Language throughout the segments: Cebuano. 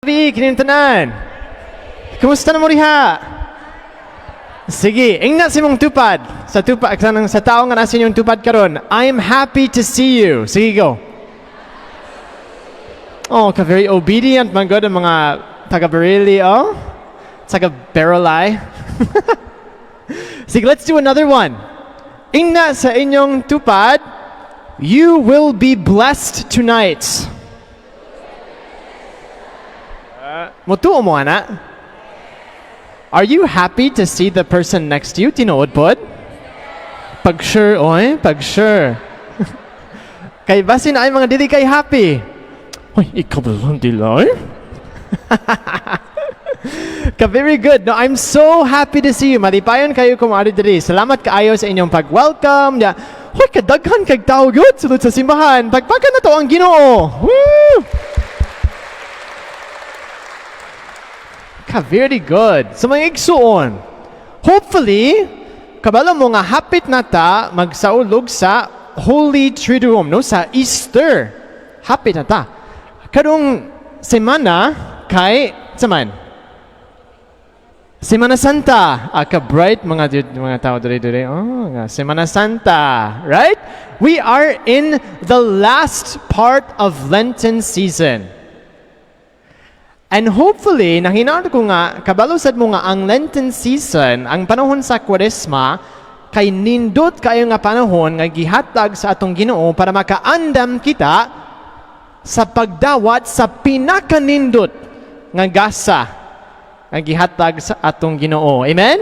Gabi, kining tanan. Kumusta na mo diha? Sige, ingna sa imong tupad. Sa tupad sa tao nga nasa inyong tupad karon. "I am happy to see you." Sige, go. Oh, ka very obedient man gud ang mga taga Barili, oh. Taga Baralai. Sige, let's do another one. Ingna sa inyong tupad, "You will be blessed tonight." Mutuo mo ana? Are you happy to see the person next to you? Tinuod pod? Pag sure, oy, pag sure. Kay basin ay mga dili kay happy. Hoy, ikaw ba lang dilay? Ka very good. No, I'm so happy to see you. Malipayon kaayo ko moari diri. Salamat kaayo sa inyong pag-welcome. Ya. Hoy, kadaghan kag tao gyud sulod sa simbahan. Pagpakan na to ang Ginoo. Woo! Ka very good. So mga igsuon, hopefully, kabalo mo nga hapit na ta magsaulog sa Holy Triduum, no? Sa Easter. Hapit na ta. Karong semana kay saman. Semana Santa. Ah, ka-bright mga tao diri diri. Oh, nga Semana Santa, right? We are in the last part of Lenten season. And hopefully, nanghinaan ko nga, kabalo sad mo nga ang Lenten season, ang panahon sa Kwaresma, kay nindot kayo nga panahon nga gihatag sa atong Ginoo para makaandam kita sa pagdawat sa pinakanindot nga gasa nga gihatag sa atong Ginoo. Amen?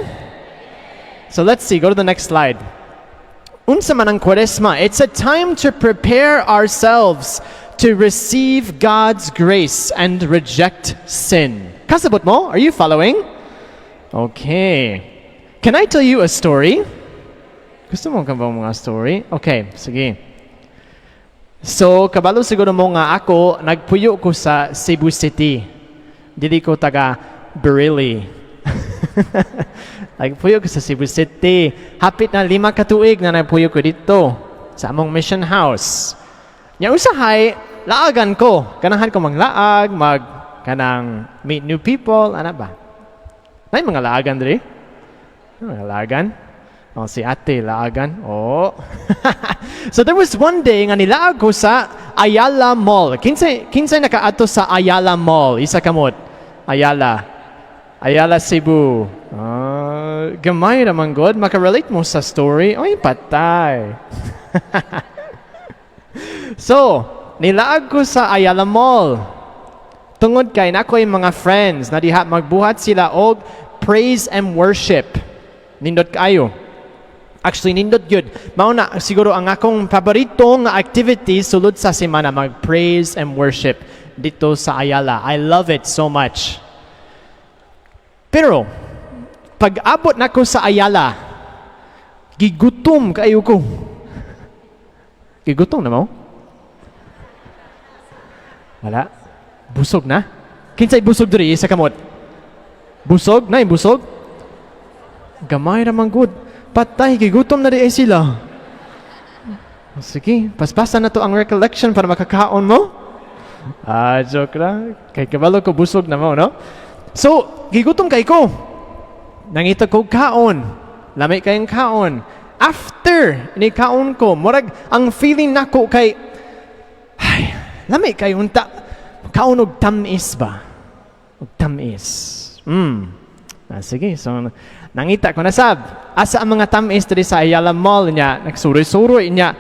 So let's see, go to the next slide. Unsa man ang Kwaresma? It's a time to prepare ourselves to receive God's grace and reject sin. Kasabot mo? Are you following? Okay. Can I tell you a story? Gusto mo ka ba mga story? Okay, sige. So, kabalo siguro mo nga ako, nagpuyo ko sa Cebu City. Dili ko taga Barili. Nagpuyo ko sa Cebu City. Hapit na 5 ka tuig na nagpuyo ko dito sa among mission house. Nya usahay, laagan ko. Ganahan ko manglaag, mag kanang meet new people, ana ba? Nay mga laagan diri? Mga laagan? Oh, si ate laagan. Oh. So there was one day nga nilaag ko sa Ayala Mall. Kinsay nakaato sa Ayala Mall? Isa kamot. Ayala. Ayala Cebu. Ah, gamay ra man gud maka-relate mo sa story. Oy, patay. So, nilaag ko sa Ayala Mall. Tungod kay naa ko'y mga friends na diha magbuhat sila og praise and worship. Nindot kaayo. Actually, nindot gyud. Mao na siguro ang akong paborito nga activity sulod sa semana, mag praise and worship dito sa Ayala. I love it so much. Pero pag abot nako sa Ayala, gigutom kaayo ko. Gigutom na mo? Wala. Busog na? Kinsay busog diri sa kamot? Busog? Nay busog? Gamay ra man gud. Patay, gigutom na di ay sila. Sige, paspasan na to ang recollection para makakaon mo. Ah, joke ra. Kay kabalo ko busog na mo, no? So, gigutom kay ko. Nangita ko kaon. Lami kayong kaon. After ni kaon ko, murag ang feeling nako kay ay, lami kay unta kaon og tamis ba? Og tamis. Ah, sige, so nangita ko na sab. Asa ang mga tamis diri sa Ayala Mall niya, nagsuroy-suroy niya.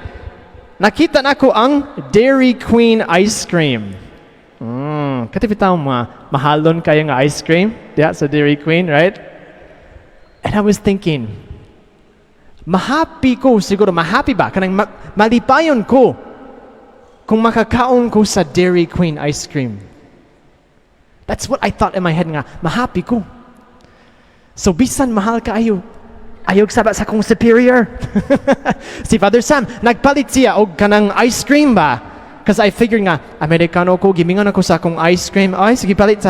Nakita nako ang Dairy Queen ice cream. Kato bitaw mga mahalon kayo nga ice cream diha sa Dairy Queen, right? And I was thinking, mahappy ko siguro, mahappy ba? Kanang malipayon ko kung makakaon ko sa Dairy Queen ice cream. That's what I thought in my head nga, mahappy ko. So bisan mahal kaayo, ayog saba sa akong superior. Si Father Sam, nagpalit siya og kanang ice cream ba? Because I figured nga, Amerikano ko, gimingon ako sa akong ice cream. Ay, sige, palit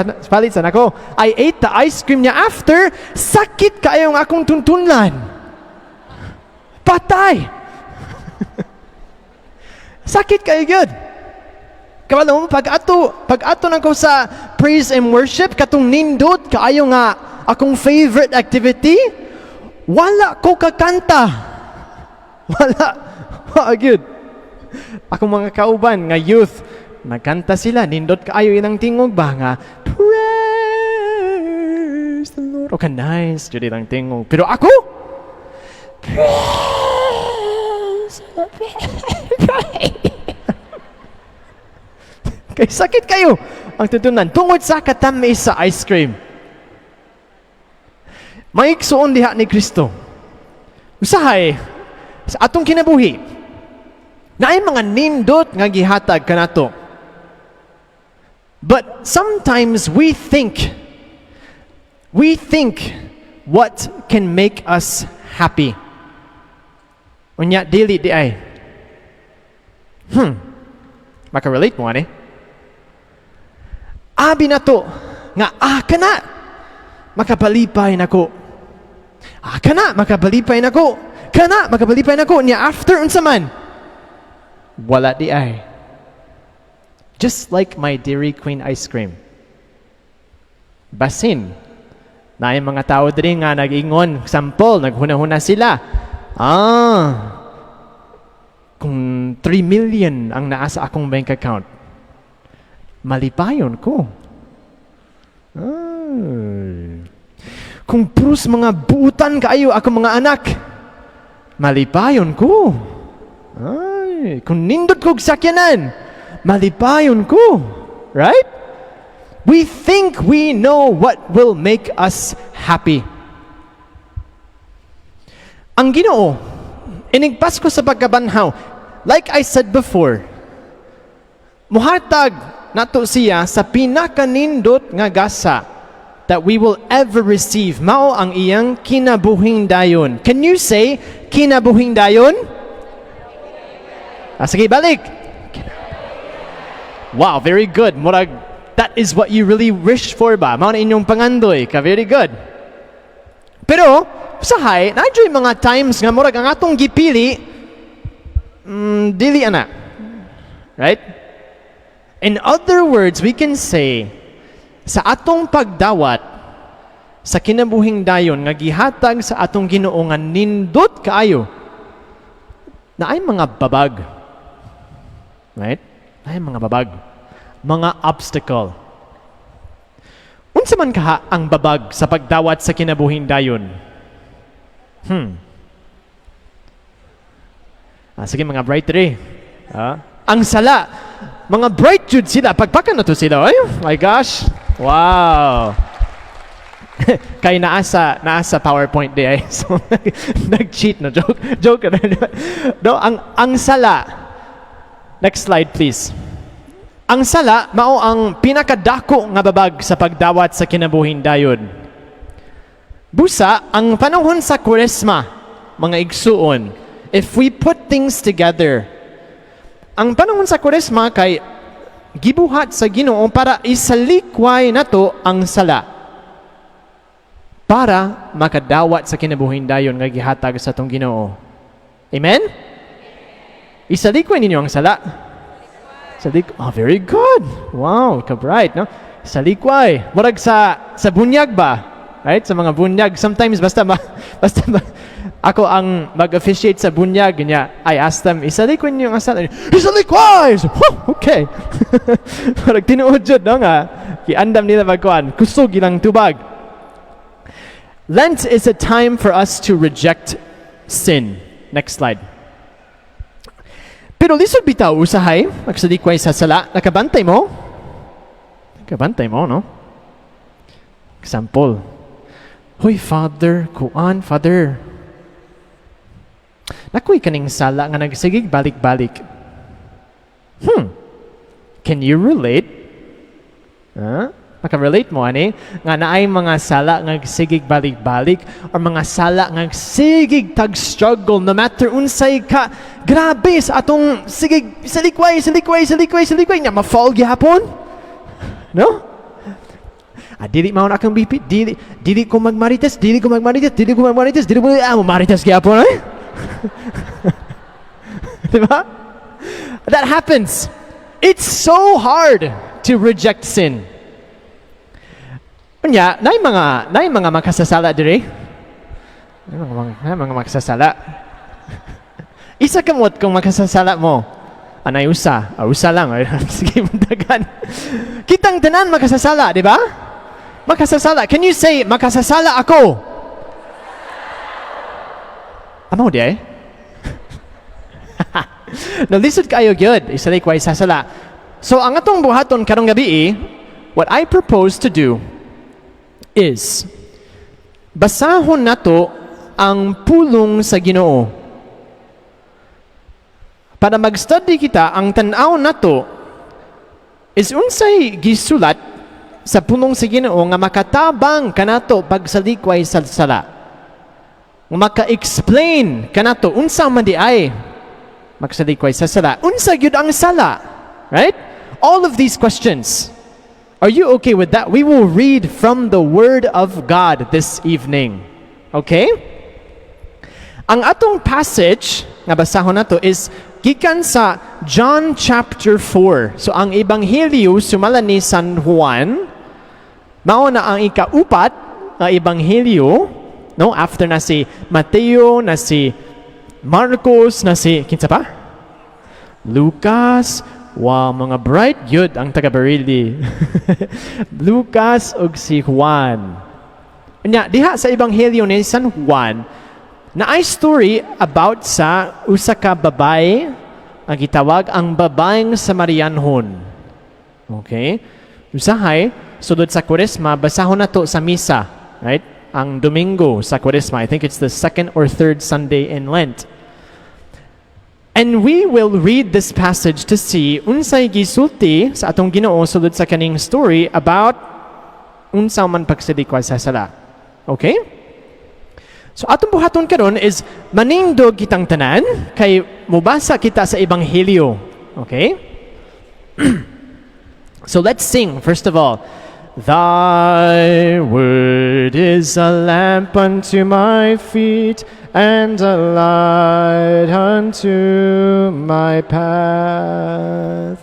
sa nako. I ate the ice cream niya after, sakit kaayo ang akong tuntunlan. Patay! Sakit kayo gyud. Kabalo mo, pag ato nako sa praise and worship, katong nindot kaayo nga akong favorite activity, wala ko kakanta. Wala. Wala gyud. Akong mga kauban nga youth, nagkanta sila, nindot kaayo ilang tingog ba nga, "Praise the Lord." Okay, nice jud ilang tingog. Pero ako, "Praise the Lord." Kay sakit kaayo ang tutunan tungod sa katamis sa ice cream. May igsuon diha ni Kristo. Usahay, sa atong kinabuhi, naay mga nindot nga gihatag kanato. But sometimes we think what can make us happy. Unya, dili diay. Maka-relate mo, ani? Abi nato, nga, ah, kana, makapalipay nako. Ah, kana, makapalipay nako. Kana, makapalipay nako. Nya, after, unsa man? Wala diay. Just like my Dairy Queen ice cream. Basin naay mga tao diri nga nag-ingon, sample, naghuna-huna sila. Ah, kung 3 million ang naa sa akong bank account, malipayon ko. Ay. Kung puros mga buutan kaayo akong mga anak, malipayon ko. Ay, kung nindot kog sakyanan, malipayon ko. Right? We think we know what will make us happy. Ang Ginoo, inig Pasko sa pagkabanhaw, like I said before, muhatag nato siya sa pinakanindot nga gasa that we will ever receive. Mao ang iyang kinabuhing dayon. Can you say, "Kinabuhing dayon"? Ah, sige, balik. Wow, very good. Murag, that is what you really wish for ba? Mao na inyong pangandoy ka. Very good. Pero, usahay, naa mga times nga murag ang atong gipili, dili ana. Right? In other words, we can say, sa atong pagdawat, sa kinabuhing dayon nga gihatag sa atong Ginoo nga nindot kaayo, naay mga babag. Right? Naay mga babag. Mga obstacle. Unsa man kaha ang babag sa pagdawat sa kinabuhing dayon? Ah, sige, mga bright diri. Ah, ang sala. Mga bright jud sila. Pagpakan na to sila. Ay, my gosh. Wow. Kay naa sa PowerPoint diay. So nag-cheat, no, joke. Joke. No, ang sala. Next slide, please. Ang sala mao ang pinakadako nga babag sa pagdawat sa kinabuhing dayon. Busa, ang panahon sa Kuresma, mga igsuon, if we put things together, ang panahon sa Kuresma kay gibuhat sa Ginoo para isalikway nato ang sala para makadawat sa kinabuhing dayon nga gihatag sa atong Ginoo. Amen? Isalikway ninyo ang sala. Oh, very good. Wow, ka-bright, no? Salikway. Murag sa bunyag ba? Right? Sa mga bunyag, sometimes basta ma, ako ang mag-officiate sa bunyag niya. I ask them, "Isalikway ninyo ang sala." "Isalikway!" So, "Whew, okay." Murag tinuod jud, no, nga giandam nila magkuan, kusog ilang tubag. Lent is a time for us to reject sin. Next slide. Pero lisod bitaw usahay, magsalikway sa sala, nakabantay mo? Nakabantay mo, no? Example. "Hoy, Father, kuan, Father. Naa koy kaning sala nga nagsigig balik-balik." Can you relate? Huh? Maka-relate mo, ani? Nga naay mga sala nga sigig balik-balik or mga sala nga sigig tag-struggle no matter unsay ka grabe sa atong sigig salikway, salikway, salikway, salikway nya ma-fall gihapon. No? Ah, dili mao na akong BP, dili dili ko magmarites, dili ko magmarites, dili ko magmarites, dili ko ah, marites gihapon eh. Diba? That happens. It's so hard to reject sin. Unya, naay mga makasasala diri? Naay mga makasasala. Isa kamot kung makasasala mo. Anay usa, ah, usa lang. Ay, sige, dagan. Kitang tanan makasasala, di ba? Makasasala. Can you say, "Makasasala ako"? Amo di ay? No, lisod kaayo gyud, isalikway sa sala. So, ang atong buhaton karong gabi, what I propose to do is, basahon nato ang pulong sa Ginoo. Para mag-study kita, ang tan-aw nato is unsay gisulat sa pulong sa Ginoo nga makatabang kanato pagsalikway sa sala. Nga maka-explain kanato unsa man di ay magsalikway sa sala. Unsa gyud ang sala? Right? All of these questions. Are you okay with that? We will read from the Word of God this evening. Okay? Ang atong passage nga basahon nato is gikan sa John chapter 4. So ang ebanghelyo sumala ni San Juan, mao na ang ikaupat nga ebanghelyo, no, after na si Mateo, na si Marcos, na si kinsa pa? Lucas. Wow, mga bright gyud ang taga Barili. Lucas ug si Juan. Unya, diha sa ebanghelyo ni San Juan, naay story about sa usa ka babae ang gitawag ang babaeng Samarianhon. Okay? Usahay, sulod sa Kwaresma, basahon na to sa misa, right? Ang Domingo sa Kwaresma. I think it's the second or third Sunday in Lent. And we will read this passage to see unsay gisulti sa atong Ginoo sulod sa kaning story about unsa man pagsalikway sa sala. Okay? So atong buhaton karon is manindog kitang tanan kay mubasa kita sa ebanghelyo. Okay? So let's sing first of all. Thy word is a lamp unto my feet and a light unto my path.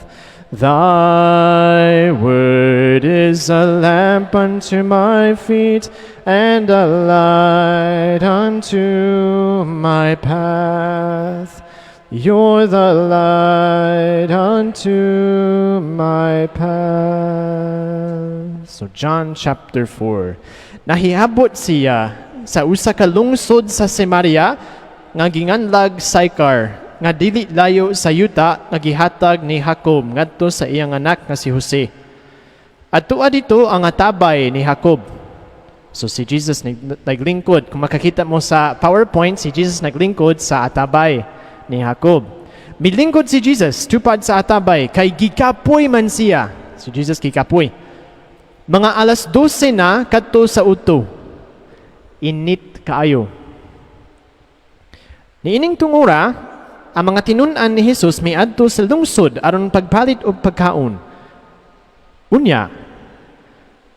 Thy word is a lamp unto my feet and a light unto my path. You're the light unto my path. So John chapter 4. Nahiabot siya sa usa ka lungsod sa Samaria nga ginganlag Sychar, nga dili layo sa yuta nga gihatag ni Jacob ngadto sa iyang anak nga si Jose. Adtoa didto ang atabay ni Jacob. So si Jesus naglingkod. Kung makakita mo sa PowerPoint, si Jesus naglingkod sa atabay ni Jacob. Milingkod si Jesus tupad sa atabay kay gikapoy man siya. Si Jesus gikapoy. Mga alas 12 na kadto sa udto. Init kaayo. Niining tungura, ang mga tinun-an ni Jesus miadto sa lungsod aron pagpalit og pagkaon. Unya,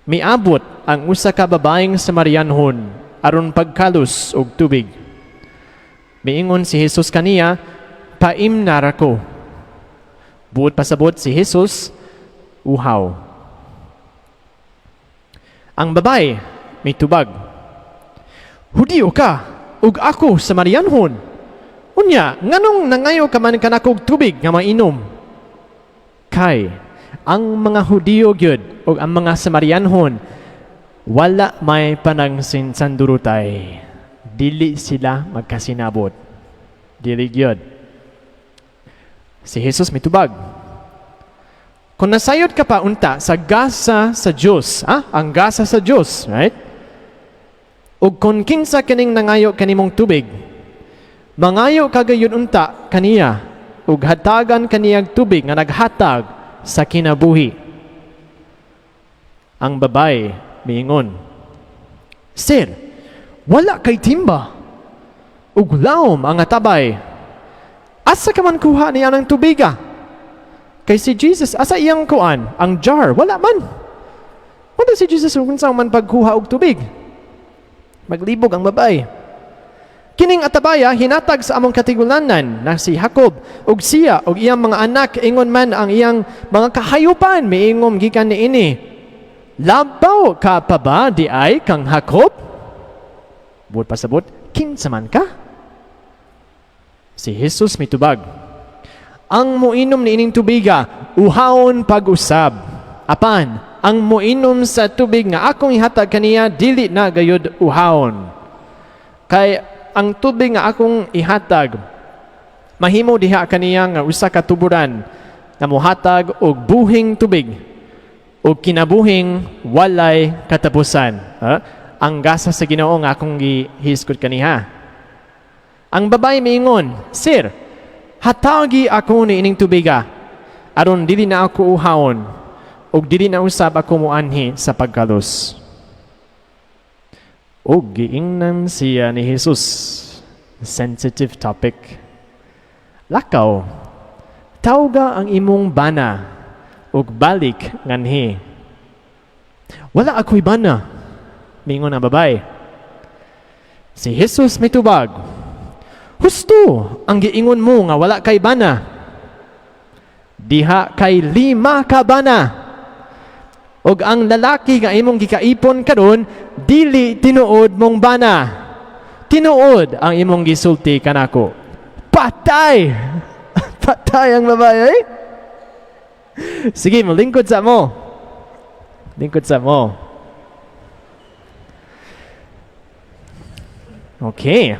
miabot ang usa ka babaeng Samarianhon aron pagkalus og tubig. Miingon si Jesus kaniya, "Paimna ko." Buot pasabot si Jesus, "Uhaw." Ang babae mitubag, "Hudiyo ka, ug ako Samarianhon. Unya, nganong nangayo ka man kanakog tubig nga mainom?" Kay ang mga Hudiyo gyud ug ang mga Samarianhon wala may panagsinsandurutay. Dili sila magkasinabot. Dili gyud. Si Jesus mitubag, "Kung nasayod ka pa unta sa gasa sa Dios, ah, ang gasa sa Dios, right? Ug kung kinsa kining nangayo kanimong tubig, mangayo ka gayud unta kaniya ug hatagan kaniyag tubig nga naghatag sa kinabuhi." Ang babae miingon, "Sir, wala kay timba ug lawom ang atabay. Asa ka man kuha niya ng tubiga?" Kay si Jesus, asa iyang kuan? Ang jar, wala man. Wala si Jesus kung unsa man pagkuha og tubig. Maglibog ang babae. "Kining atabaya hinatag sa among katigulanan na si Jacob, ug siya ug iyang mga anak ingon man ang iyang mga kahayupan miingom gikan niini. "Labaw ka pa ba diay kang Jacob?" Buot pasabot, kinsa man ka? Si Jesus mitubag, "Ang moinom niining tubiga, uhawon pag-usab. Apan, ang moinom sa tubig nga akong ihatag kaniya, dili na gayud uhawon. Kay ang tubig nga akong ihatag, mahimo diha kaniya nga usa ka tuburan nga mohatag og buhing tubig og kinabuhing walay katapusan." Ha? Ang gasa sa Ginoo nga akong gihisgot kaniha. Ang babae miingon, "Sir, hatagi ako niining tubiga aron dili na ako uhawon ug dili na usab ako moanhi sa pagkalus." Ug giingnan siya ni Jesus. Sensitive topic. "Lakaw, tawga ang imong bana ug balik nganhi." "Wala ako'y bana," mingon ang babae. Si Jesus mitubag, "Husto ang giingon mo nga wala kay bana. Diha kay lima ka bana. Ug ang lalaki nga imong gikaipon karon dili tinuod mong bana. Tinuod ang imong gisulti kanako." Patay! Patay ang babae, eh? Sige, molingkod sa mo. Lingkod sa mo. Okay.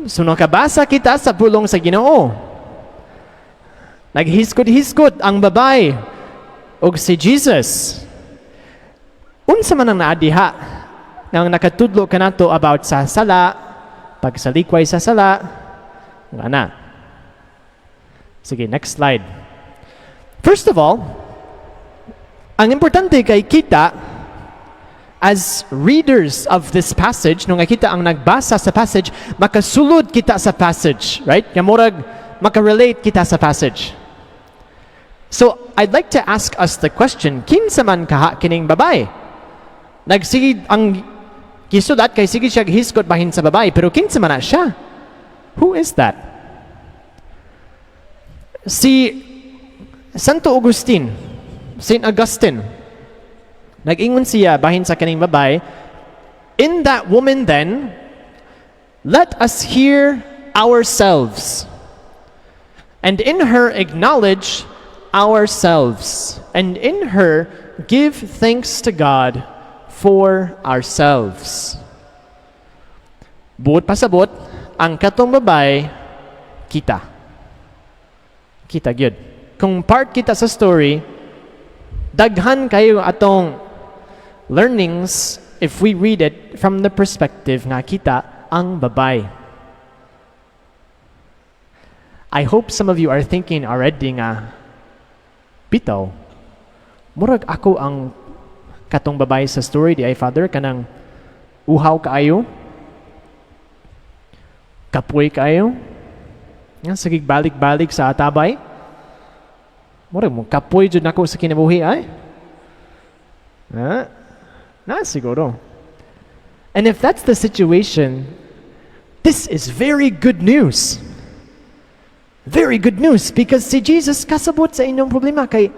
So nakabasa kita sa pulong sa Ginoo. Naghiskot-hiskot ang babae og si Jesus. Unsa man ang naa diha nang nakatudlo kanato about sa sala, pagsalikway sa sala, nga na. Sige, next slide. First of all, ang importante kay kita as readers of this passage, nung kita ang nagbasa sa passage, makasulod kita sa passage, right? Nga murag makarelate kita sa passage. So, I'd like to ask us the question, kinsa man kaha kining babae? Nagsige ang gisulat kay sige siya hisgot bahin sa babae, pero kinsa man na siya? Who is that? Si Santo Augustine, Saint Augustine, nag-ingon siya bahin sa kaning babae, "In that woman then, let us hear ourselves, and in her acknowledge ourselves, and in her give thanks to God for ourselves." Buot pasabot, ang katong babae, kita. Kita gyud. Kung part kita sa story, daghan kayo atong learnings if we read it from the perspective nga kita ang babae. I hope some of you are thinking already nga, "Bitaw, murag ako ang katong babae sa story diay, Father, kanang uhaw kaayo, kapoy kaayo, nga sige balik-balik sa atabay. Murag mo kapoy jud nako sa kinabuhi ay." Ha? Na siguro. And if that's the situation, this is very good news. Very good news because si Jesus kasabot sa inyong problema kay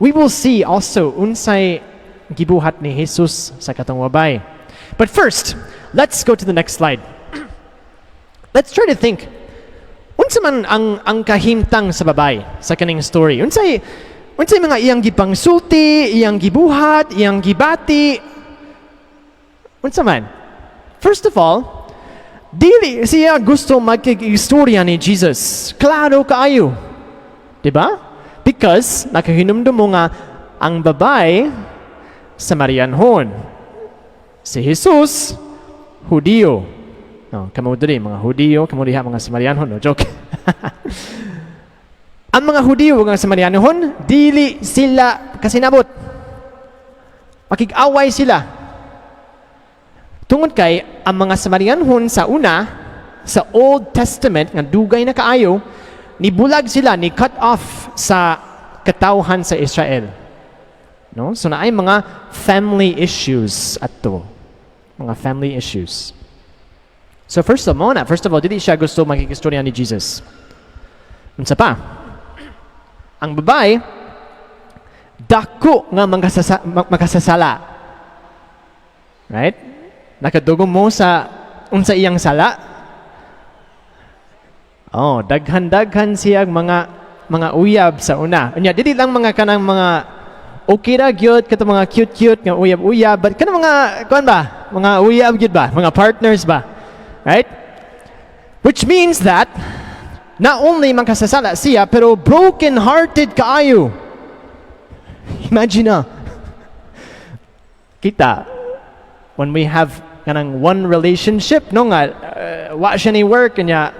we will see also unsay gibuhat ni Jesus sa katong babae. But first, let's go to the next slide. Let's try to think unsa man ang kahimtang sa babae sa kaning story. Unsay mga iyang gipangsulti, iyang gibuhat, iyang gibati? Unsa man? First of all, dili siya gusto magkig-istorya ni Jesus. Klaro kaayo. Diba? Because nakahinumdum mo nga ang babae Samarianhon. Si Jesus, Hudiyo. No, kamo diri mga Hudiyo, kamo diha mga Samarianhon, no joke. Ang mga Hudiyo ug ang Samarianhon, dili sila kasinabot. Makig-away sila. Tungod kay ang mga Samarianhon sa una, sa Old Testament nga dugay na kaayo, nibulag sila, ni cut off sa katawhan sa Israel. No? So naay mga family issues ato. Mga family issues. So first of all, dili siya gusto makikistorya ni Jesus. Unsa pa? Ang babae, Dako nga makasasala. Right? Nakadugong mo sa unsa iyang sala? Oh, daghan-daghan siya mga uyab sa una. Unya dili lang mga kanang mga okay ra gyud kato, mga cute-cute nga uyab-uyab, but kanang mga kuan ba? Mga uyab gyud ba? Mga partners ba? Right? Which means that not only makasasala siya, pero broken-hearted kaayo. Imagine na. Kita, when we have kanang one relationship, no nga, wa siya ni work, kanya,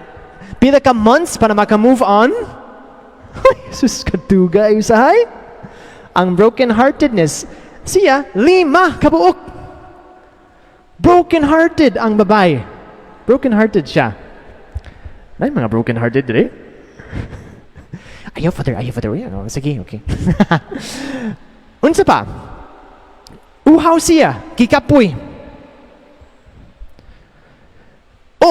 pila ka months para maka-move on? Sus, kadugay usahay. Ang broken-heartedness, siya, 5 kabuok. Broken-hearted ang babae. Broken-hearted siya. Ay, mga broken-hearted dire. Ayaw, Father, ayaw, Father. Ayaw. Sige, okay. Unsa pa? Uhaw siya, kikapoy. O,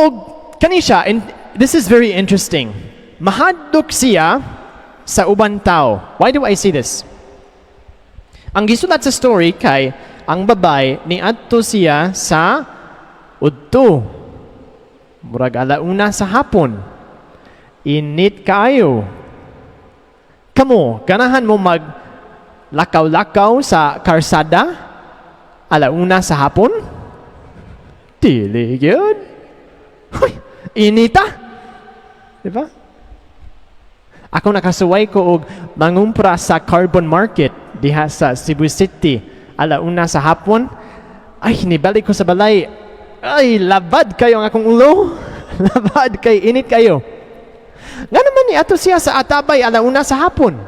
kani siya, and this is very interesting. Mahadlok siya sa uban tao. Why do I say this? Ang gisulat sa story kay ang babae niadto siya sa udto. Murag alauna sa hapon. Init kaayo. Kamo, ganahan mo mag lakaw-lakaw sa karsada alauna sa hapon? Dili gyud. Huy, inita. Di ba? Ako, nakasuway ko og mangumpra sa Carbon Market diha sa Cebu City alauna sa hapon. Ay, nibalik ko sa balay. Ay, labad kayo ang akong ulo. Labad kay init kayo. Nga naman ni ato siya sa atabay alauna sa hapon?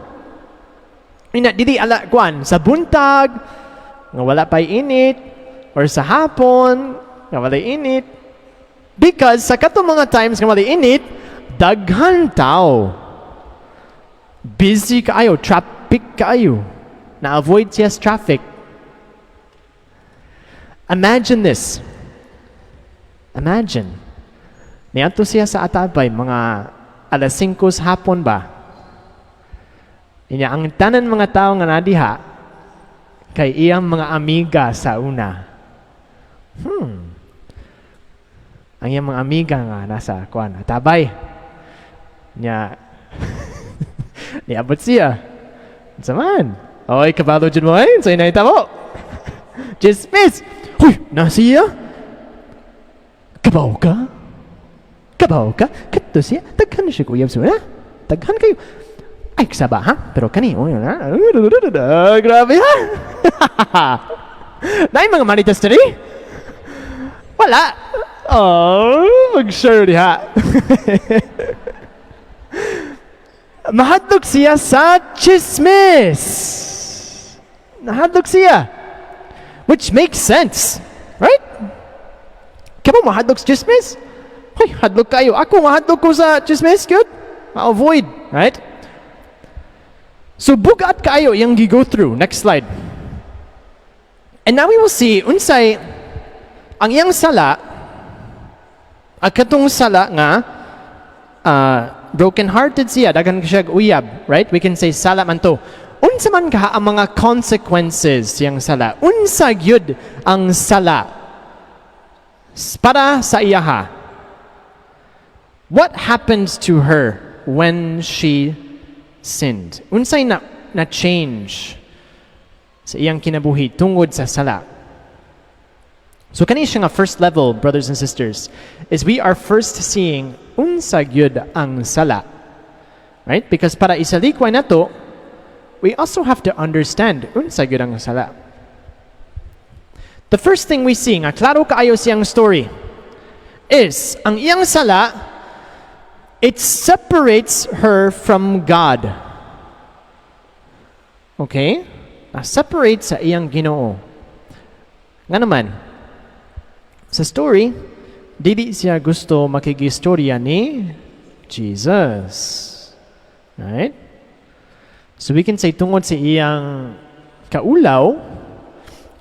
Ina dili ala kuan sa buntag nga wala pa'y init or sa hapon nga walay init. Because sa katong mga times nga walay init, daghan tao. Busy kaayo, traffic kaayo. Na-avoid siya sa traffic. Imagine this. Imagine. Niadto siya sa atabay mga alas 5 sa hapon ba? Inya ang tanan mga tao nga nadiha kay iyang mga amiga sa una. Ang iyang mga amiga nga nasa kuan atabay. Nya niabot siya. Unsa man? Oy, kabalo jud mo ay, unsay nahitabo? Chismis. Huy, na siya? Kabaw ka? Kabaw ka? Kadto siya? Daghan siya uyab sa una. Daghan kayo. Ay, saba ha? Pero kani, oh, grabe ha? Naay mga marites diri? Wala. Oh, mag-share diha. Mahadlok siya sa chismis. Nahadlok siya. Which makes sense. Right? Kamo, mahadlok sa chismis? Hoy, hadlok kayo. Ako, mahadlok ko sa chismis. Good. Ma-avoid. Right? So, bugat kayo yung go through. Next slide. And now we will see, unsay, ang iyang sala, ang katong sala nga, broken-hearted siya, daghan siya uyab, right? We can say sala man to. Unsa man ka ang mga consequences siyang sala? Unsa gyud ang sala para sa iyaha? What happens to her when she sinned? Unsay na change sa iyang kinabuhi tungod sa sala? So kani siya nga first level, brothers and sisters, is we are first seeing unsa gyud ang sala. Right? Because para isalikway nato, we also have to understand unsa gyud ang sala. The first thing we see, nga klaro kaayo siyang story, is ang iyang sala, it separates her from God. Okay? Na-separate sa iyang Ginoo. Nga naman, sa story, dili siya gusto makigistorya ni Jesus. Right? So we can say tungod sa iyang kaulaw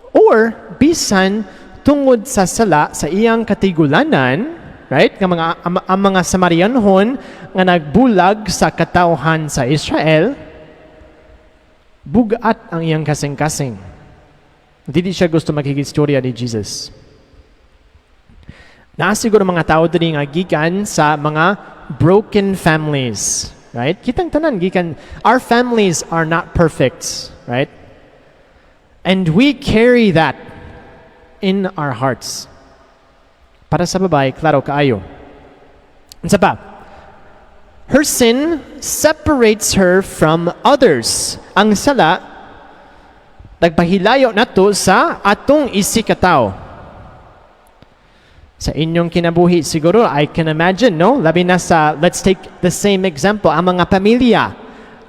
or bisan tungod sa sala sa iyang katigulanan, right? Nga ang mga Samarianhon nga nagbulag sa katawhan sa Israel. Bugat ang iyang kasing-kasing. Dili siya gusto makigistorya ni Jesus. Naa siguro mga tao diri nga gikan sa mga broken families, right? Kitang tanan gikan, our families are not perfect, right? And we carry that in our hearts. Para sa babae, klaro kaayo. Unsa pa? Her sin separates her from others. Ang sala nagpahilayo nato sa atong isigkatawo. Sa inyong kinabuhi, siguro, I can imagine, no? Labi na sa, let's take the same example, ang mga pamilya.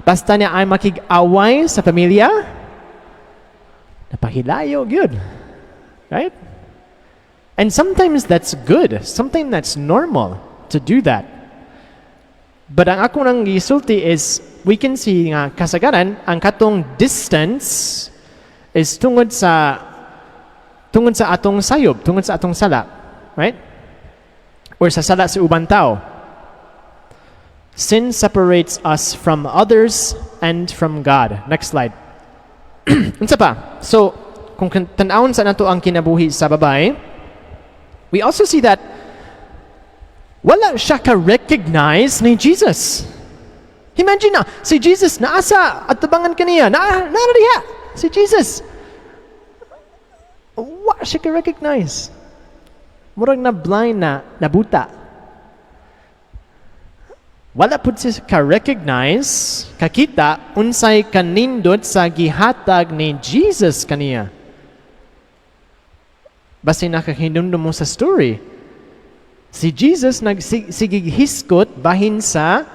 Basta niya ay makig-away sa pamilya, napahilayo, good. Right? And sometimes that's good. Something that's normal to do that. But ang ako nang gisulti is, we can see nga kasagaran, ang katong distance is tungod sa atong sayob, tungod sa atong sala. Right? Or sa sala sa uban tao. Sin separates us from others and from God. Next slide. Unsa pa? So, kung tan-awon sa nato ang kinabuhi sa babae, we also see that wala siya ka-recognize ni Jesus. Imagine na, si Jesus naa sa atubangan kaniya, na diha, si Jesus. Wa siya ka-recognize. Murag na blind na, nabuta. Wala pud siya ka-recognize, kakita, unsay kanindot sa gihatag ni Jesus kaniya. Basta nakahinumdum mo sa story. Si Jesus nagsigig hiskot bahin sa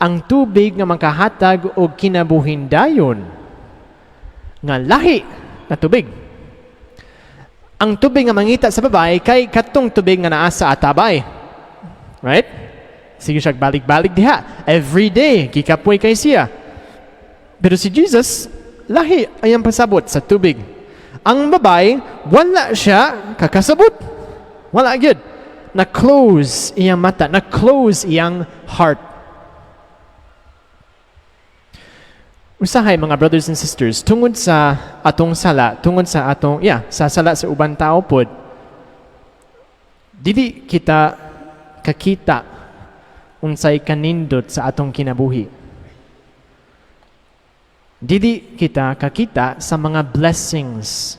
ang tubig nga makahatag og kinabuhin dayon nga lahi na tubig. Ang tubig nga mangita sa babae kay katong tubig nga naa sa atabay. Right? Sige siya balik-balik diha. Every day, gikapoy kay siya. Pero si Jesus, lahi ayang pasabot sa tubig. Ang babae, wala siya kakasabot. Wala gyud. Na-close iyang mata, na-close iyang heart. Usahay, mga brothers and sisters, tungod sa atong sala, tungod sa atong, yeah, sa sala sa uban tao pod, dili kita kakita unsay kanindot sa atong kinabuhi. Dili kita kakita sa mga blessings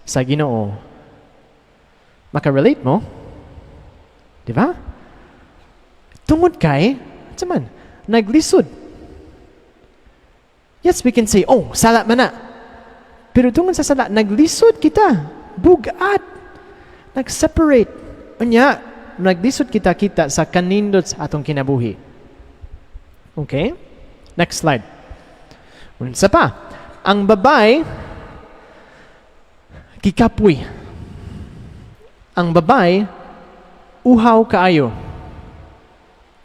sa Ginoo. Maka-relate mo? Di ba? Tungod kay, unsa man, naglisod. Yes, we can say, "Oh, sala man na." Pero tungod sa sala, naglisod kita. Bugat. Nag-separate. Unya, naglisod kita kita sa kanindot sa atong kinabuhi. Okay? Next slide. Unsa pa? Ang babae, gikapoy. Ang babae, uhaw kaayo.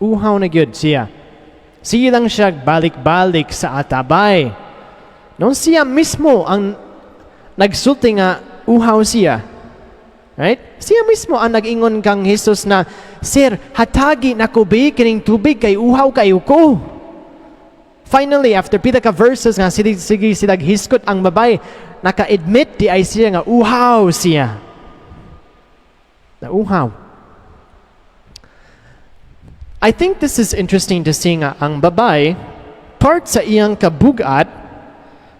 Uhaw na gyud siya. Sige lang siya balik-balik sa atabay. No, siya mismo ang nagsulti nga uhaw siya. Right? Siya mismo ang nag-ingon kang Jesus na, "Sir, hatagi nako bi kining tubig kay uhaw kayo ko." Finally, after pila ka verses nga sige, sige sila hiskot ang babae, naka-admit di ay siya nga uhaw siya. Na uhaw. I think this is interesting to see nga ang babae, part sa iyang kabugat,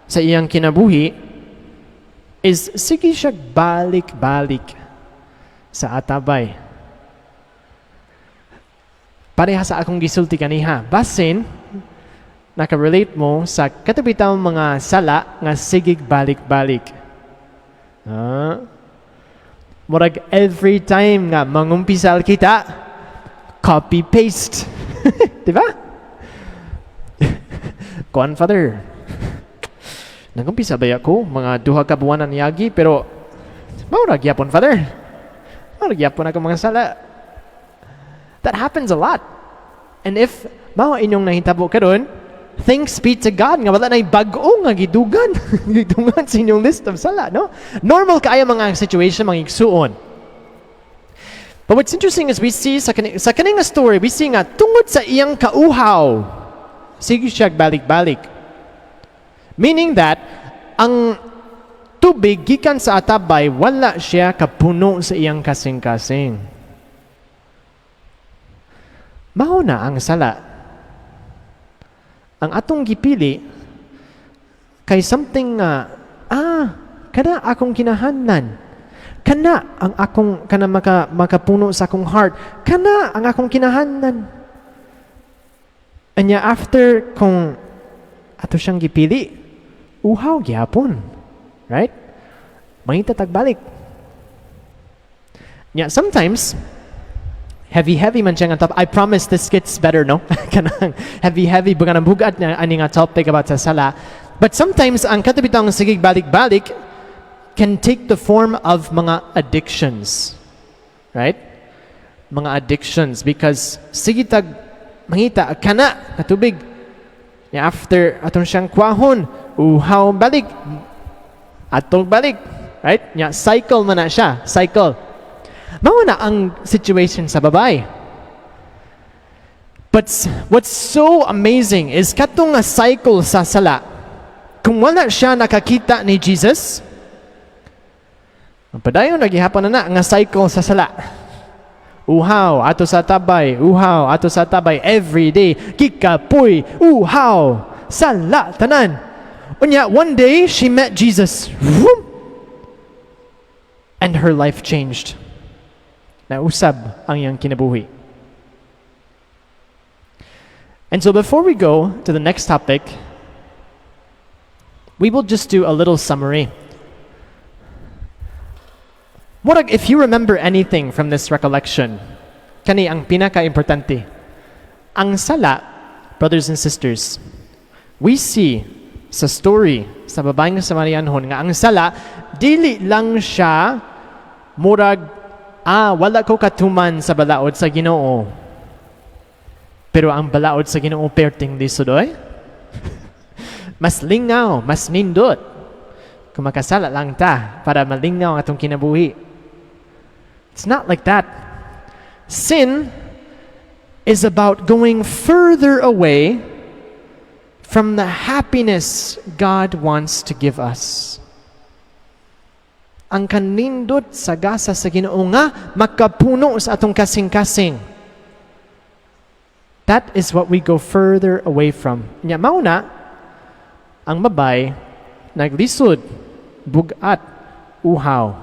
sa iyang kinabuhi, is sige siya balik-balik sa atabay. Pareha sa akong gisulti kaniha. Basin, naka-relate mo sa kato bitaw mga sala nga sigig balik-balik. Ah. Murag every time nga mangumpisal kita, copy-paste. Di ba? "Kuan, Father. Nagumpisa ba ako? Mga 2 ka buwanan niagi, pero mao ra gyapon, Father. Mao ra gyapon ako mga sala." That happens a lot. And if mao inyong nahitabo karon, thanks be to God nga wala na'y bag-o nga gidugan. Gidugan sa inyong list of sala, no? Normal kaayo mga situation, mga igsuon. But what's interesting is we see sa kaning nga story, we see nga tungod sa iyang kauhaw, sige siya balik-balik. Meaning that, ang tubig gikan sa atabay, wala siya kapuno sa iyang kasing-kasing. Mao na ang sala. Ang atong gipili, kay something nga, kana akong kinahanglan. Kana ang akong, kana makapuno sa akong heart. Kana ang akong kinahanglan. Anya after kung ato siyang gipili, uhaw gihapon. Right? Mangita tagbalik. Nya sometimes heavy heavy man siya nga topic. I promise this gets better, no? Kanang heavy heavy bukan ang bugat na ani nga topic about sa sala. But sometimes ang kato bitang sige balik-balik can take the form of mga addictions. Right? Mga addictions because sige tag mangita kana nga tubig. Ya, after atong siyang kwahon, uhaw balik. Atong balik. Right? Nya cycle man na siya, cycle. Mao na ang situation sa babae. But what's so amazing is katong nga cycle sa sala. Kung wala siya nakakita ni Jesus, padayon na gihapon na na nga cycle sa sala. Uhaw, ato sa tabay, uhaw, ato sa tabay, every day, gikapoy, uhaw, sala, tanan. Unya, one day, she met Jesus. Vroom! And her life changed. Nausab ang iyang kinabuhi. And so before we go to the next topic, we will just do a little summary. Murag, if you remember anything from this recollection, kani ang pinaka-importante. Ang sala, brothers and sisters, we see sa story sa babaeng Samarianhon nga ang sala, dili lang siya murag, wala ko katuman sa balaod sa Ginoo. Pero ang balaod sa Ginoo perting lisod oy. Mas lingaw, mas nindot. Kung makasala lang ta para malingaw ang atong kinabuhi. It's not like that. Sin is about going further away from the happiness God wants to give us. Ang kanindot sa gasa sa Ginoo nga makapuno sa atong kasing-kasing. That is what we go further away from. Nya mao na ang babay naglisod, bugat, uhaw.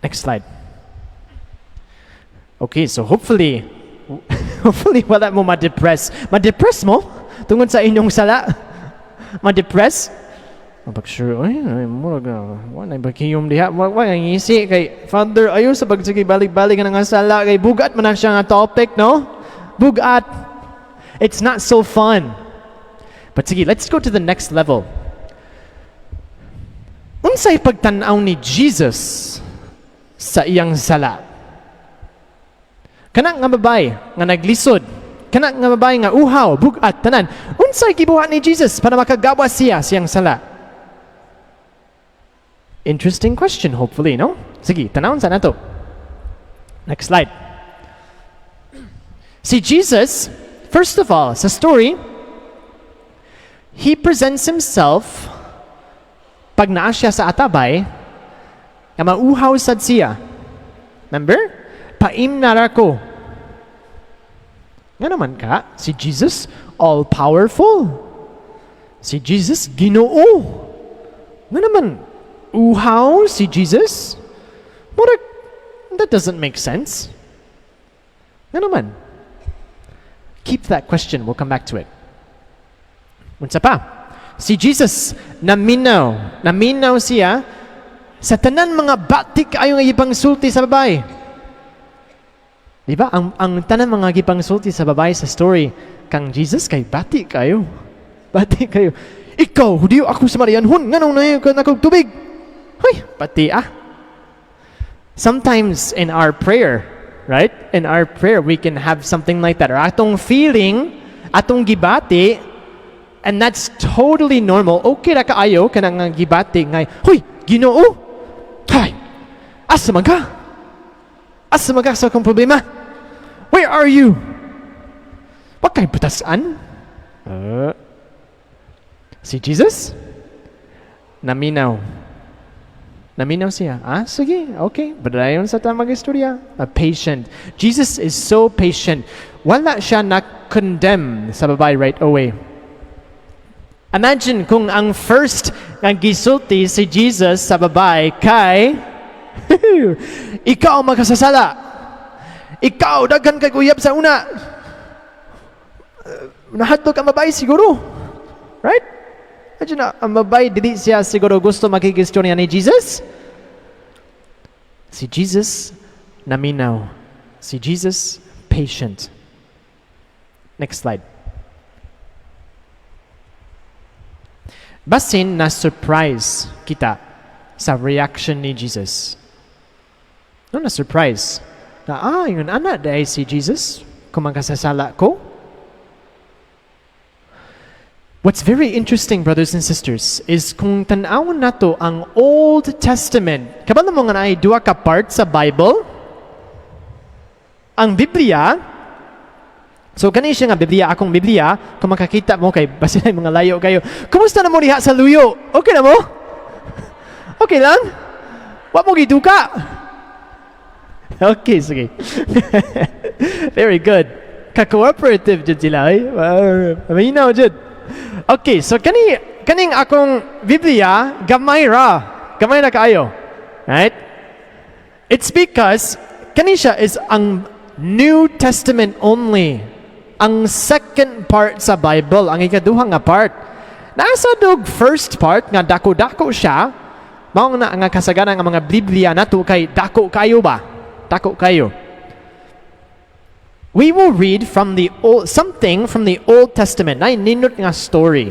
Next slide. Okay, so hopefully wala mo ma-depress. Ma-depress mo? Tungod sa inyong sala? Ma-depress? Pag sure, ay, murag na, wala na bakiyom diha, wala ngisi kay Father, ayo sa pagsige balik-balik nga sala, kay bugat man na siya nga topic, no? Bugat. It's not so fun. But sige, let's go to the next level. Unsay pagtan-aw ni Jesus sa iyang sala? Kana nga babae nga naglisod, kana nga babae nga uhaw, bugat, tanan. Unsay gibuhat ni Jesus para makagawas siya siyang sala? Interesting question, hopefully, no? Sige, tanawon sa nato. Next slide. Si Jesus, first of all, sa story, he presents himself pag naa siya sa atabay, nga mauhaw sad siya. Remember? Paimna ra ko. Nga naman ka, si Jesus, all-powerful. Si Jesus, Ginoo. Nga naman, uhaw si Jesus? Murag, that doesn't make sense. Nga naman. Keep that question, we'll come back to it. Unsa pa? Si Jesus, naminaw. Naminaw siya sa tanan mga bati kaayo nga gipangsulti sa babae. Di ba? Ang tanan mga gipangsulti sa babae sa story, kang Jesus kay bati kayo. Bati kayo. Ikaw, Hudiyo, ako Samarianhon, nganong nangayo ka nakog tubig? Hoy, bati ah. Sometimes in our prayer, right? In our prayer, we can have something like that. Or atong feeling, atong gibati, and that's totally normal. Okay ra kaayo kanang nga gibati nga, "Huy, Ginoo! Hay, asa man ka? Asa man ka sa akong problema? Where are you? Wa kay batasan?" Si Jesus, naminaw. Naminaw siya. Ah, sige, okay. Padayon sa ta mag-istorya. A patient. Jesus is so patient. Wala siya na-condemn sa babae right away. Imagine kung ang first nga gisulti si Jesus sa babae kay, "Ikaw makasasala. Ikaw daghan kay uyab sa una." Nahadlok ang babae siguro. Right? Imagine na, ang babae dili siya siguro gusto makikistorya ni Jesus. Si Jesus naminaw. Si Jesus patient. Next slide. Basin na surprise kita sa reaction ni Jesus. No, na surprise. Na, yun ana dahil si Jesus, kung magkasasala ko. What's very interesting, brothers and sisters, is kung tan-awon nato ang Old Testament, kabalo mo nga naay duha ka part sa Bible? Ang Biblia, so kani siya nga Biblia, akong Biblia, kung makakita mo kay basin ay mga layo kayo. Kumusta na mo diha sa luyo? Okay na mo? Okay lang? Wa mo giduka? Okay, sige. Very good. Ka-cooperative jud sila eh. Mahinaw jud. Okay, so kaning akong Biblia gamay ra. Gamay na kaayo. Right? It's because kani siya is ang New Testament only. Ang second part sa Bible, ang ikaduha nga part. Nasa dog first part nga dako-dako siya, mao na nga kasagaran nga mga Biblia nato kay dako kayo ba? Dako kayo. We will read from the old, something from the Old Testament. Nay nindot nga story.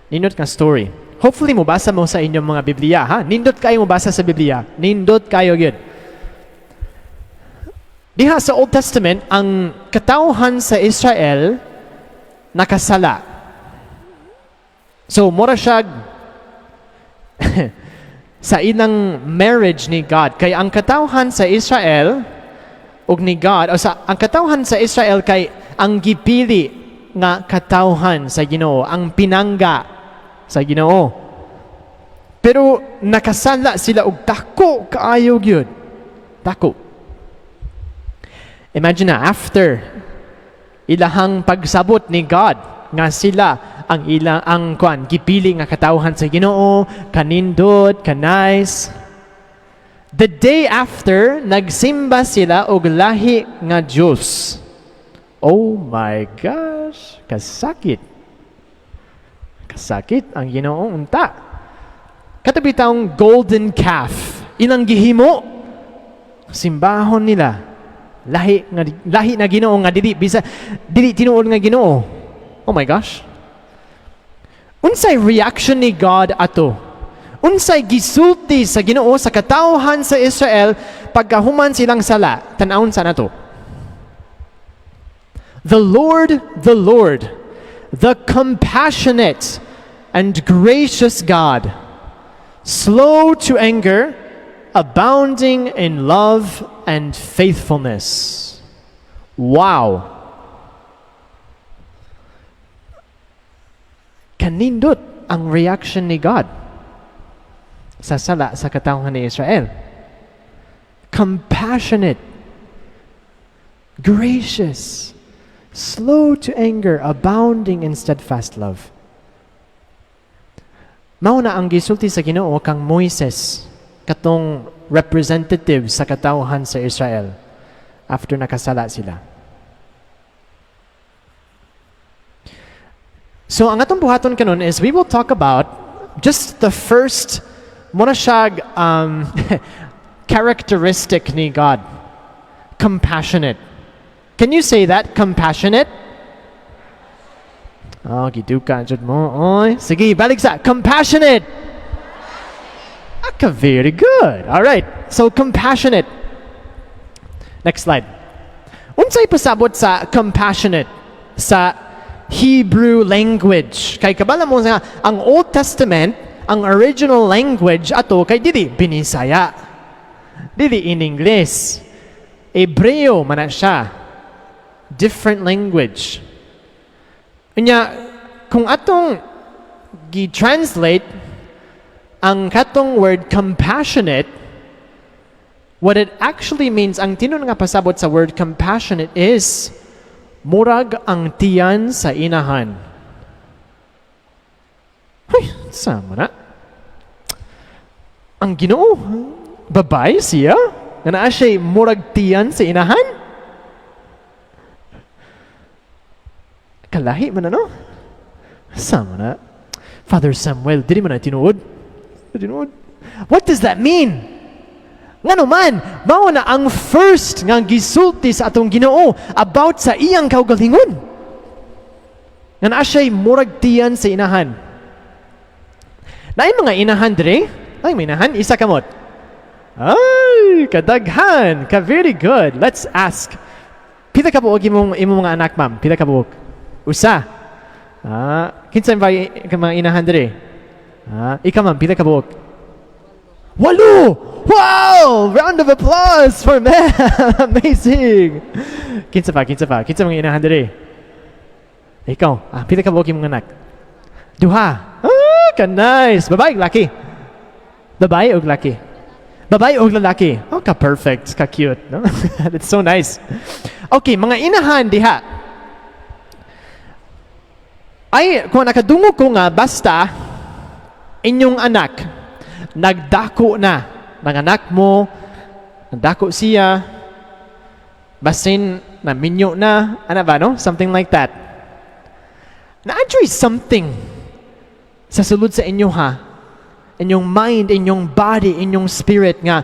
Nindot nga story. Hopefully mobasa mo sa inyong mga Biblia, ha? Nindot kayo mobasa sa Biblia. Nindot kayo gyud. Diha sa Old Testament, ang katawhan sa Israel nakasala. So, mura siya sa ilang marriage ni God. Kay ang katawhan sa Israel ug ni God, o sa ang katawhan sa Israel kay ang gipili nga katawhan sa Ginoo, ang pinangga sa Ginoo. Pero nakasala sila og dako kaayo gyud. Dako. Imagine na after ilahang pagsabot ni God nga sila ang ilang ang kwan gipili nga katawhan sa Ginoo, kanindot, ka-nice. The day after, nagsimba sila og lahi nga Diyos. Oh my gosh, kasakit. Kasakit ang Ginoo unta. Kato bitawng golden calf, ilang gihimo simbahon nila. Lahi na Ginoo nga dili bisa dili tinuod nga Ginoo. Oh my gosh. Unsay reaction ni God ato? Unsay gisulti sa Ginoo sa katawhan sa Israel pagkahuman silang sala? Tan-awon sa nato. The Lord, the Lord, the compassionate and gracious God, slow to anger, abounding in love and faithfulness. Wow. Kanindot ang reaction ni God sa sala sa katawhan ni Israel. Compassionate, gracious, slow to anger, abounding in steadfast love. Mao na ang gisulti sa Ginoo kang Moises, katong representative sa katawhan sa Israel after nakasala sila. So ang atong buhaton kanon is we will talk about just the first muna siyag characteristic ni God. Compassionate. Can you say that? Compassionate? Oh, giduka jud mo. Oy, sige, balik sa compassionate. Aka, very good. All right. So compassionate. Next slide. Unsay pasabot sa compassionate sa Hebrew language? Kay kabala mo nga ang Old Testament, ang original language ato kay dili Binisaya. Dili in English. Hebreo man na siya. Different language. Unya, kung atong gi-translate ang katong word "compassionate," what it actually means, ang tinuod nga pasabot sa word "compassionate" is murag ang tiyan sa inahan. Huy, sama na. Ang Ginoo, babae siya? Nga naa siya murag tiyan sa inahan? Kalahi man ano? Sama na. Father Samuel, dili man na tinuod. Tinuod. What does that mean? Ngano man, mao na ang first nga gisulti sa atong Ginoo about sa iyang kaugalingon. Nga naa siya'y murag tiyan sa inahan. Naay mga inahan dire? Naay mga inahan? Isa kamot. Ay, kadaghan. Ka very good. Let's ask. Pila ka buok imong mga anak, ma'am? Pila ka buok? Usa. Ah, kinsa ba mga inahan dire? Ah, ikaw, ma'am, pila ka buok? Walo! Wow! Round of applause for ma'am! Amazing! Kinsa pa, kinsa pa? Kinsa mga inahan dire? Ikaw, ah, pila ka buok imong anak? Duha. Ah, ka nice. Babae, laki? Babae og laki? Babae og lalaki. Oh, ka perfect, ka cute, no? That's so nice. Okay, mga inahan diha. Ay, kung nakadungog ko nga basta inyong anak nagdako na, nanganak mo, nagdako siya, basin na minyo na, ano ba, no? Something like that. Na-enjoy something sa sulod sa inyo ha, inyong mind, inyong body, inyong spirit nga,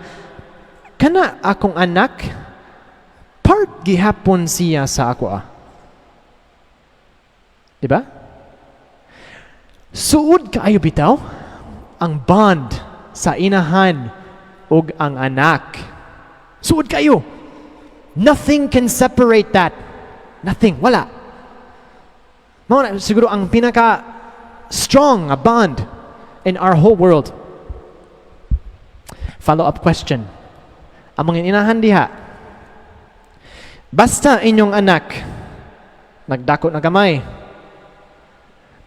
kana akong anak, part gihapon siya sa ako ah. Di ba? Suod kaayo bitaw ang bond sa inahan ug ang anak. Suod kayo. Nothing can separate that. Nothing. Wala. Mao na siguro ang pinaka strong nga bond in our whole world. Follow-up question. Ang mga inahan diha, basta inyong anak nagdako na gamay,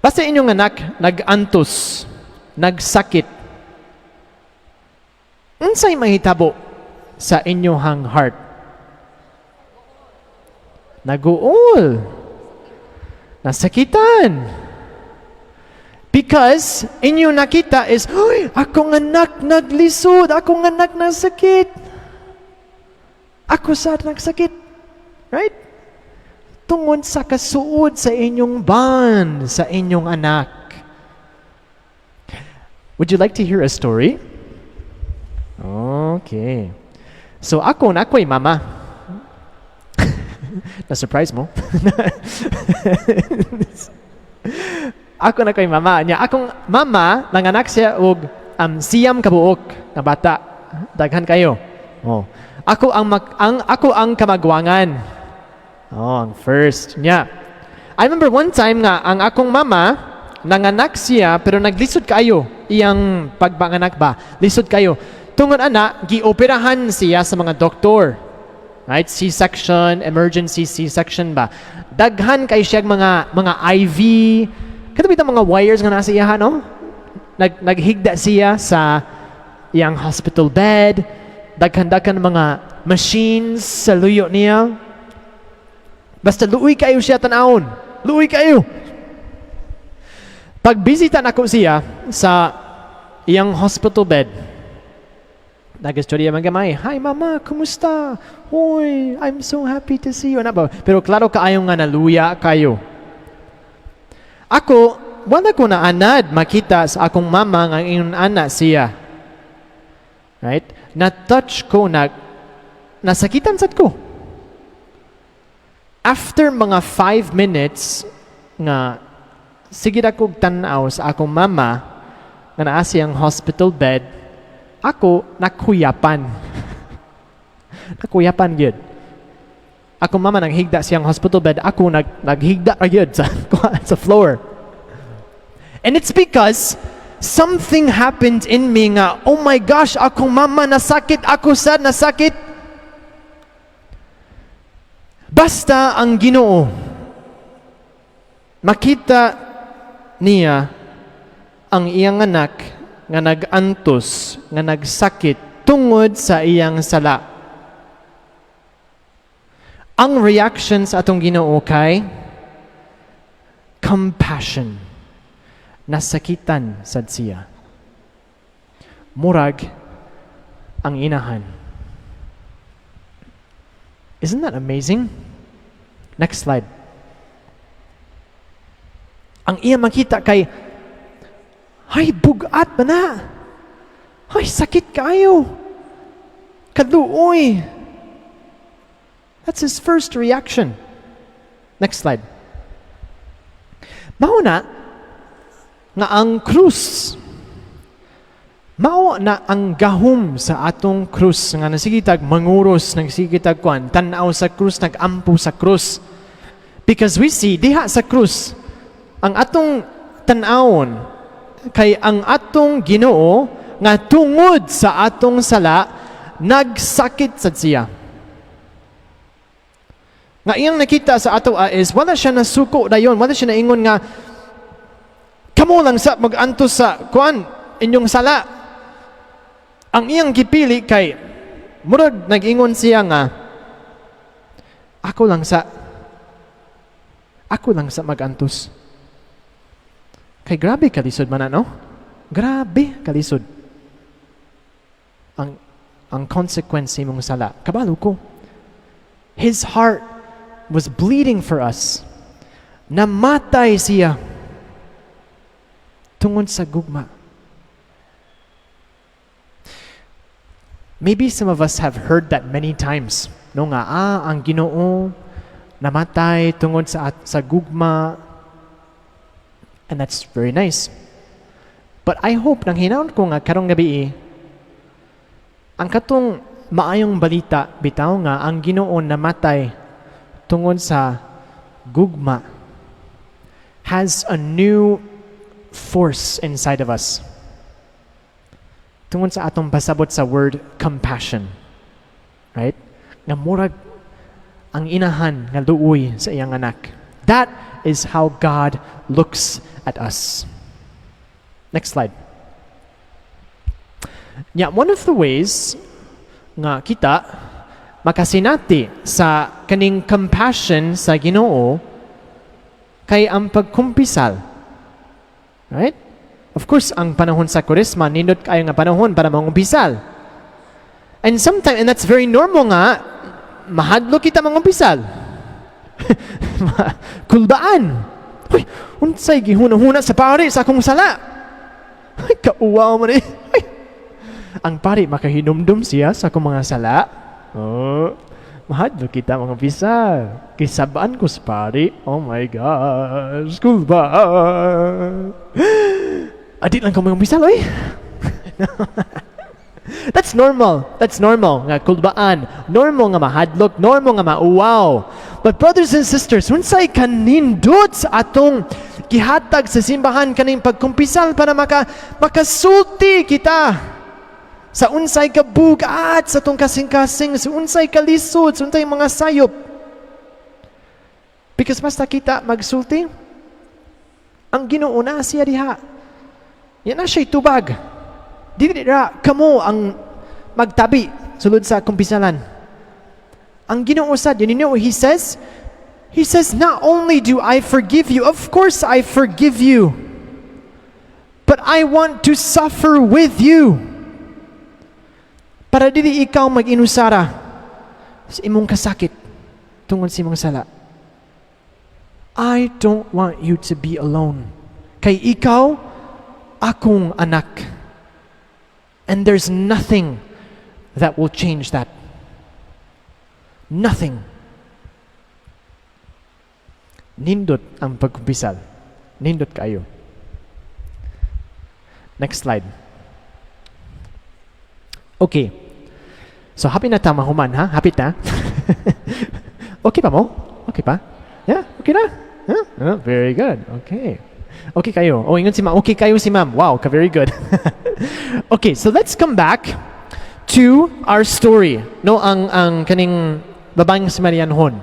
basta inyong anak nag-antos, nagsakit, unsay mahitabo sa inyong heart? Naguol. Nasakitan. Because inyo nakita is, "Uy, akong anak naglisod, akong anak nasakit. Ako sa nagsakit." Right? Tungod sa kasuod sa inyong bond sa inyong anak. Would you like to hear a story? Okay. So ako na ako'y mama. Na-surprise mo? Ako na ko'y mama. Nya akong mama nanganak siya og 9 ka buok nga bata. Daghan kayo. Oh. Ako ang kamagwangan. Oh, ang first. Nya. I remember one time nga ang akong mama nanganak siya pero naglisod kayo iyang pagpanganak ba. Lisod kayo. Tungod ana gioperahan siya sa mga doktor. Right? C-section, emergency C-section ba. Daghan kay siya mga IV. Kato bitang mga wires nga nasa iya, no? Naghigda siya sa iyang hospital bed. Daghan-daghan mga machines sa luyo niya. Basta luoy kayo siya tanawon. Luoy kayo. Pagbisita nako siya sa iyang hospital bed, nagistorya man gamay, "Hi Mama, kumusta? Hoy, I'm so happy to see you." Ano ba? Pero klaro kaayo nga naluya kayo. Ako, wala ko na anad makita sa akong mama nga ingon ana siya. Right? Na-touch ko na nasakitan sad ko. After mga 5 minutes nga sige ra kog tan-aw sa akong mama nga naa siyang hospital bed, ako nakuyapan. Nakuyapan gyud. Akong mama naghigda siyang hospital bed, ako naghigda ra gyud sa floor. And it's because something happened in me nga, oh my gosh, akong mama nasakit, ako sad nasakit. Basta ang Ginoo makita niya ang iyang anak nga nag-antos, nga nagsakit tungod sa iyang sala. Ang reaction sa atong Ginoo kay compassion. Nasakitan sad siya. Murag ang inahan. Isn't that amazing? Next slide. Ang iya makita kay, ay, bugat ba na? Ay, sakit kayo. Kaluoy. That's his first reaction. Next slide. Mao na nga ang krus, mao na ang gahom sa atong krus nga nasige tag manguros, nagsige tag kuan, tan-aw sa krus, nagampo sa krus. Because we see diha sa krus, ang atong tan-awon kay ang atong Ginoo nga tungod sa atong sala nagsakit sad siya. Nga iyang nakita sa ato is wala siya nasuko dayon, wala siya naingon nga kamo lang sa mag-antos sa kuan inyong sala. Ang iyang gipili kay murag nag-ingon siya nga ako lang sa mag-antos. Kay grabe kalisod man, ano? Grabe kalisod. Ang consequence sa imong sala. Kabalo ko. His heart was bleeding for us. Namatay siya tungod sa gugma. Maybe some of us have heard that many times. No nga, ang Ginoo namatay tungod sa gugma. And that's very nice. But I hope, nang hinaon ko nga karong gabi, ang katong maayong balita, bitaw nga, ang Ginoo namatay tungod sa gugma, has a new force inside of us. Tungod sa atong pasabot sa word compassion. Right? Nga murag ang inahan nga luoy sa iyang anak. That is how God looks at us. Next slide. Yeah, one of the ways nga kita makasinati sa kaning compassion sa Ginoo kay ang pagkumpisal. Right? Of course, ang panahon sa Kuresma, nindot kayo nga panahon para mangumpisal. And sometimes, and that's very normal nga, mahadlok kita mangumpisal. Kulbaan. Uy, unsay gihuna-huna sa pari sa akong sala? Ay, kauwaw man eh. Ay. Ang pari, makahinumdum siya sa akong mga sala. Oh, mahadlok kita mangumpisal. Kisabaan ko sa pari. Oh my gosh, kulbaan. Adi lang ko mangumpisal, oy. That's normal. That's normal nga kulbaan. Normal nga mahadlok, normal nga mauwaw. But brothers and sisters, unsay kanindot sa atong gihatag sa simbahan kaning pagkumpisal para makasulti kita sa unsay kabugat sa atong kasing-kasing, sa unsay kalisod, sa unsay mga sayop. Because basta kita magsulti, ang Ginoo na siya diha. Yan na siya'y tubag. Dili ra kamo ang magtabi sulod sa kumpisalan. Ang Ginoo sad, you know what he says? He says, "Not only do I forgive you, of course I forgive you, but I want to suffer with you." Para dili ikaw mag-inusara sa imong kasakit tungod sa imong sala. I don't want you to be alone. Kay ikaw, akong anak. And there's nothing that will change that. Nothing. Nindot ang pagkumpisal. Nindot kayo. Next slide. Okay. So happy na ta mahuman, ha? Happy ta? Okay pa mo? Okay pa? Yeah, okay na? Huh? Oh, very good. Okay. Okay kayo. Oh, ingon si ma'am. Okay kayo si ma'am. Wow, ka very good. Okay, so let's come back to our story. No, ang kaning babaeng Samarianhon.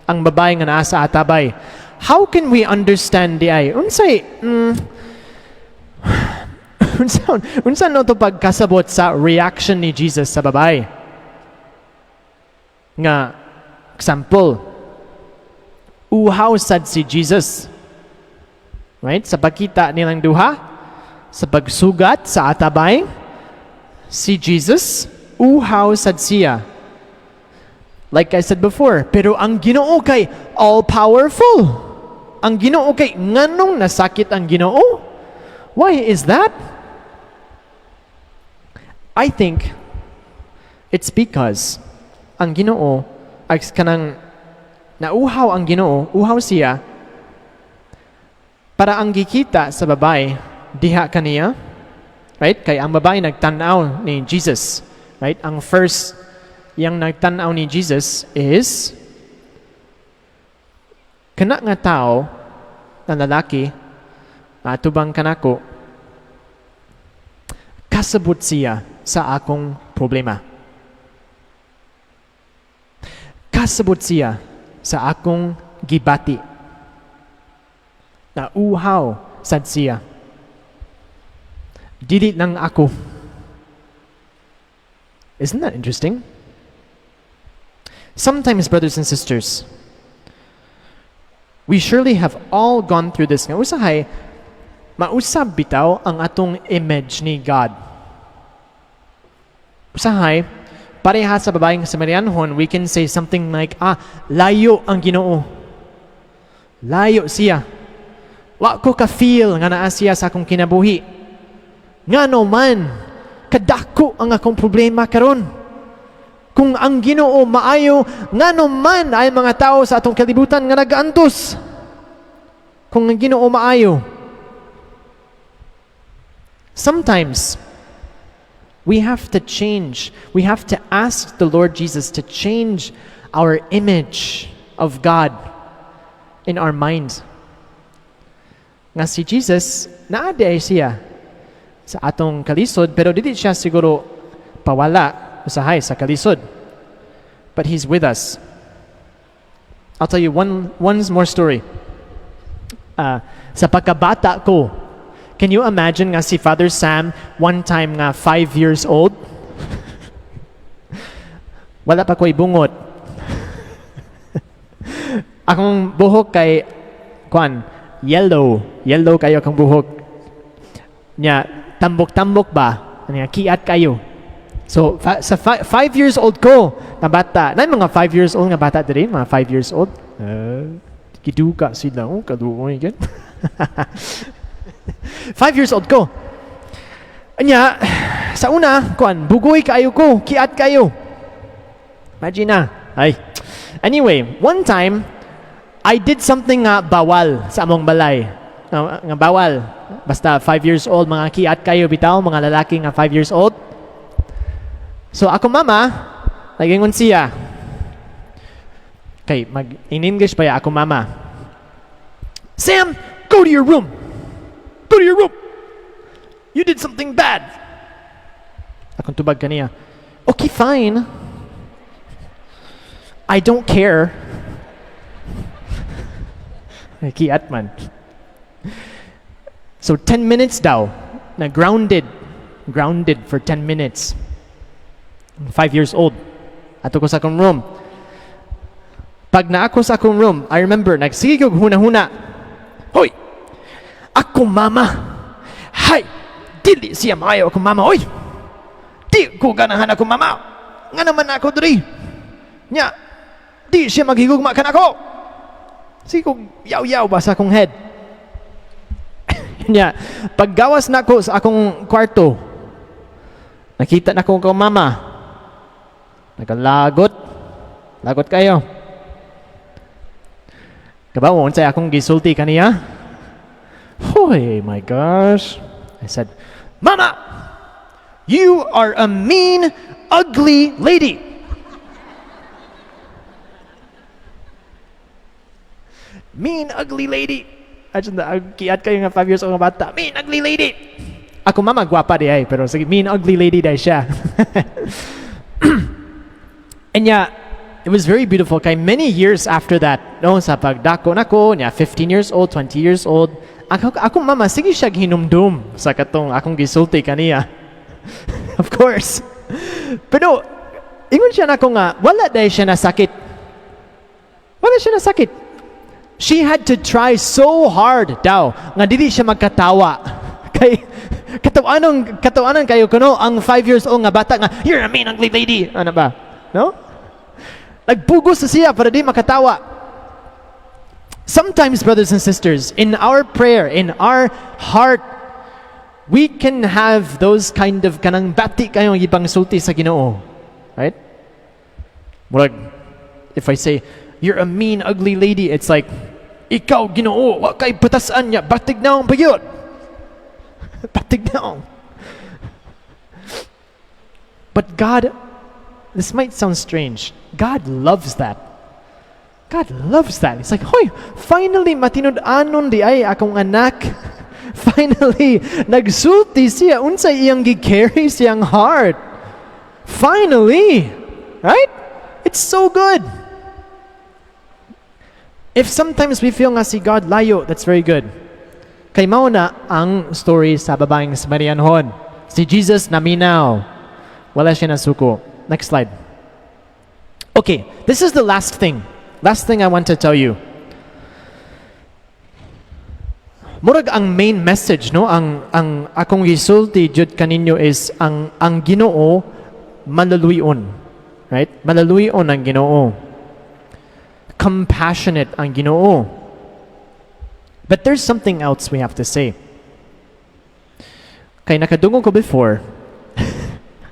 Ang babae nga naa sa atabay. How can we understand diay? Unsay Unsa no to pagkasabot sa reaction ni Jesus sa babae? Nga example, uhaw sad si Jesus. Right? Sa pagkita nilang duha, sa pagsugat sa atabay, si Jesus, uhaw sad siya. Like I said before, pero ang Ginoo kay all-powerful. Ang Ginoo kay nganong nasakit ang Ginoo? Why is that? I think it's because ang Ginoo ay kanang nauhaw ang Ginoo, uhaw siya para ang gikita sa babae diha kaniya, right? Kay ang babae nagtan-aw ni Jesus, right? Ang first yang nagtan-aw ni Jesus is kana nga tao na lalaki atubang kanako, kasabot siya sa akong problema. Kasabot siya sa akong gibati. Nauhaw sad siya. Dili lang ako. Isn't that interesting? Sometimes, brothers and sisters, we surely have all gone through this nga usahay mausab bitaw ang atong image ni God. Usahay, pareha sa babaeng Samarianhon, we can say something like, "Ah, layo ang Ginoo. Layo siya. Wa ko ka-feel nga naa siya sa akong kinabuhi. Ngano man, kadako ang akong problema karon. Kung ang Ginoo maayo, ngano man ay mga tao sa atong kalibutan nga nagaantos? Kung ang Ginoo maayo." Sometimes, we have to change. We have to ask the Lord Jesus to change our image of God in our minds. Nga si Jesus, naa diay siya sa atong kalisod, pero dili siya siguro pawala usahay sa kalisod. But He's with us. I'll tell you one more story. Sa pagkabata ko, can you imagine nga si Father Sam one time nga 5 years old? Wala pa ko'y bungot. Akong buhok kay kwan, yellow. Yellow kayo akong buhok. Nya, tambok-tambok ba? Nya, kiat kayo. So, sa 5 years old ko na bata, na mga 5 years old nga bata diri, mga 5 years old. Giduga sila, oh, kaduoy gan. 5 years old ko. Anya, sa una, kuan, bugoy kayo ko, kiat kayo. Imagine na. Ay. Anyway, one time, I did something nga bawal sa among balay. Nga bawal. Basta 5 years old, mga kiat kayo bitaw, mga lalaki nga 5 years old. So ako mama, nagingon siya. Kay, mag, in English pa ya, ako mama. "Sam, go to your room. Go to your room. You did something bad." Akong tubag kaniya, "Okay, fine. I don't care." Ay, kiat man. So 10 minutes daw, na grounded. Grounded for 10 minutes. 5 years old. Ato ko sa akong room. Pag na ako sa akong room, I remember, nagsige kog huna-huna. "Hoy! Ako mama! Hay! Dili siya maayo akong mama, hoy! Di ko ganahan akong mama! Nga naman ako diri! Nya, di siya maghigugma kanako!" Sige kog yaw-yaw ba sa akong head. Nya, paggawas na ko sa akong kwarto, nakita na ko kong mama. Nagalagot. Lagot kayo. Kabaw, unsay akong gisulti kaniya? Hoy, my gosh. I said, "Mama, you are a mean, ugly lady. Mean, ugly lady." Ay, kiat kayo nga 5 years old nga bata. "Mean, ugly lady." Ako mama, gwapa di ay, pero sige, mean, ugly lady diay siya. And yeah, it was very beautiful. Kay many years after that, no, sa pagdako nako, nya 15 years old, 20 years old, Ako, akong mama, sige siya hinumdum sa katong akong gisulti kaniya. Of course. Pero ingon siya nako nga wala diay siya nasakit. Wala siya nasakit. She had to try so hard daw nga dili siya magkatawa. Kay katawanon katawanan kayo kuno ang 5 years old nga bata nga, "You're a mean, ugly lady." Ano ba? No? Nagpugos sa siya para di makatawa. Sometimes, brothers and sisters, in our prayer, in our heart, we can have those kind of kanang bati kayong ibang sulti sa Ginoo. Right? Murag, if I say, "You're a mean, ugly lady," it's like, "Ikaw, Ginoo, wa kay batasan niya, batig naong pagyot. Batig naong." But God, this might sound strange, God loves that. God loves that. It's like, "Hoy, finally, matinud-anon diay akong anak. Finally, nagsulti siya, unsay iyang gi-carry siyang heart. Finally," right? It's so good. If sometimes we feel nga si God layo, that's very good. Kay mao na ang story sa babaeng Samarianhon. Si Jesus naminaw. Wala siya nasuko. Next slide. Okay, this is the last thing. Last thing I want to tell you. Murag ang main message, no, ang akong gisulti jud kaninyo is ang Ginoo malaluyon. Right? Malaluyon ang Ginoo. Compassionate ang Ginoo. But there's something else we have to say. Kay nakadungog ko before.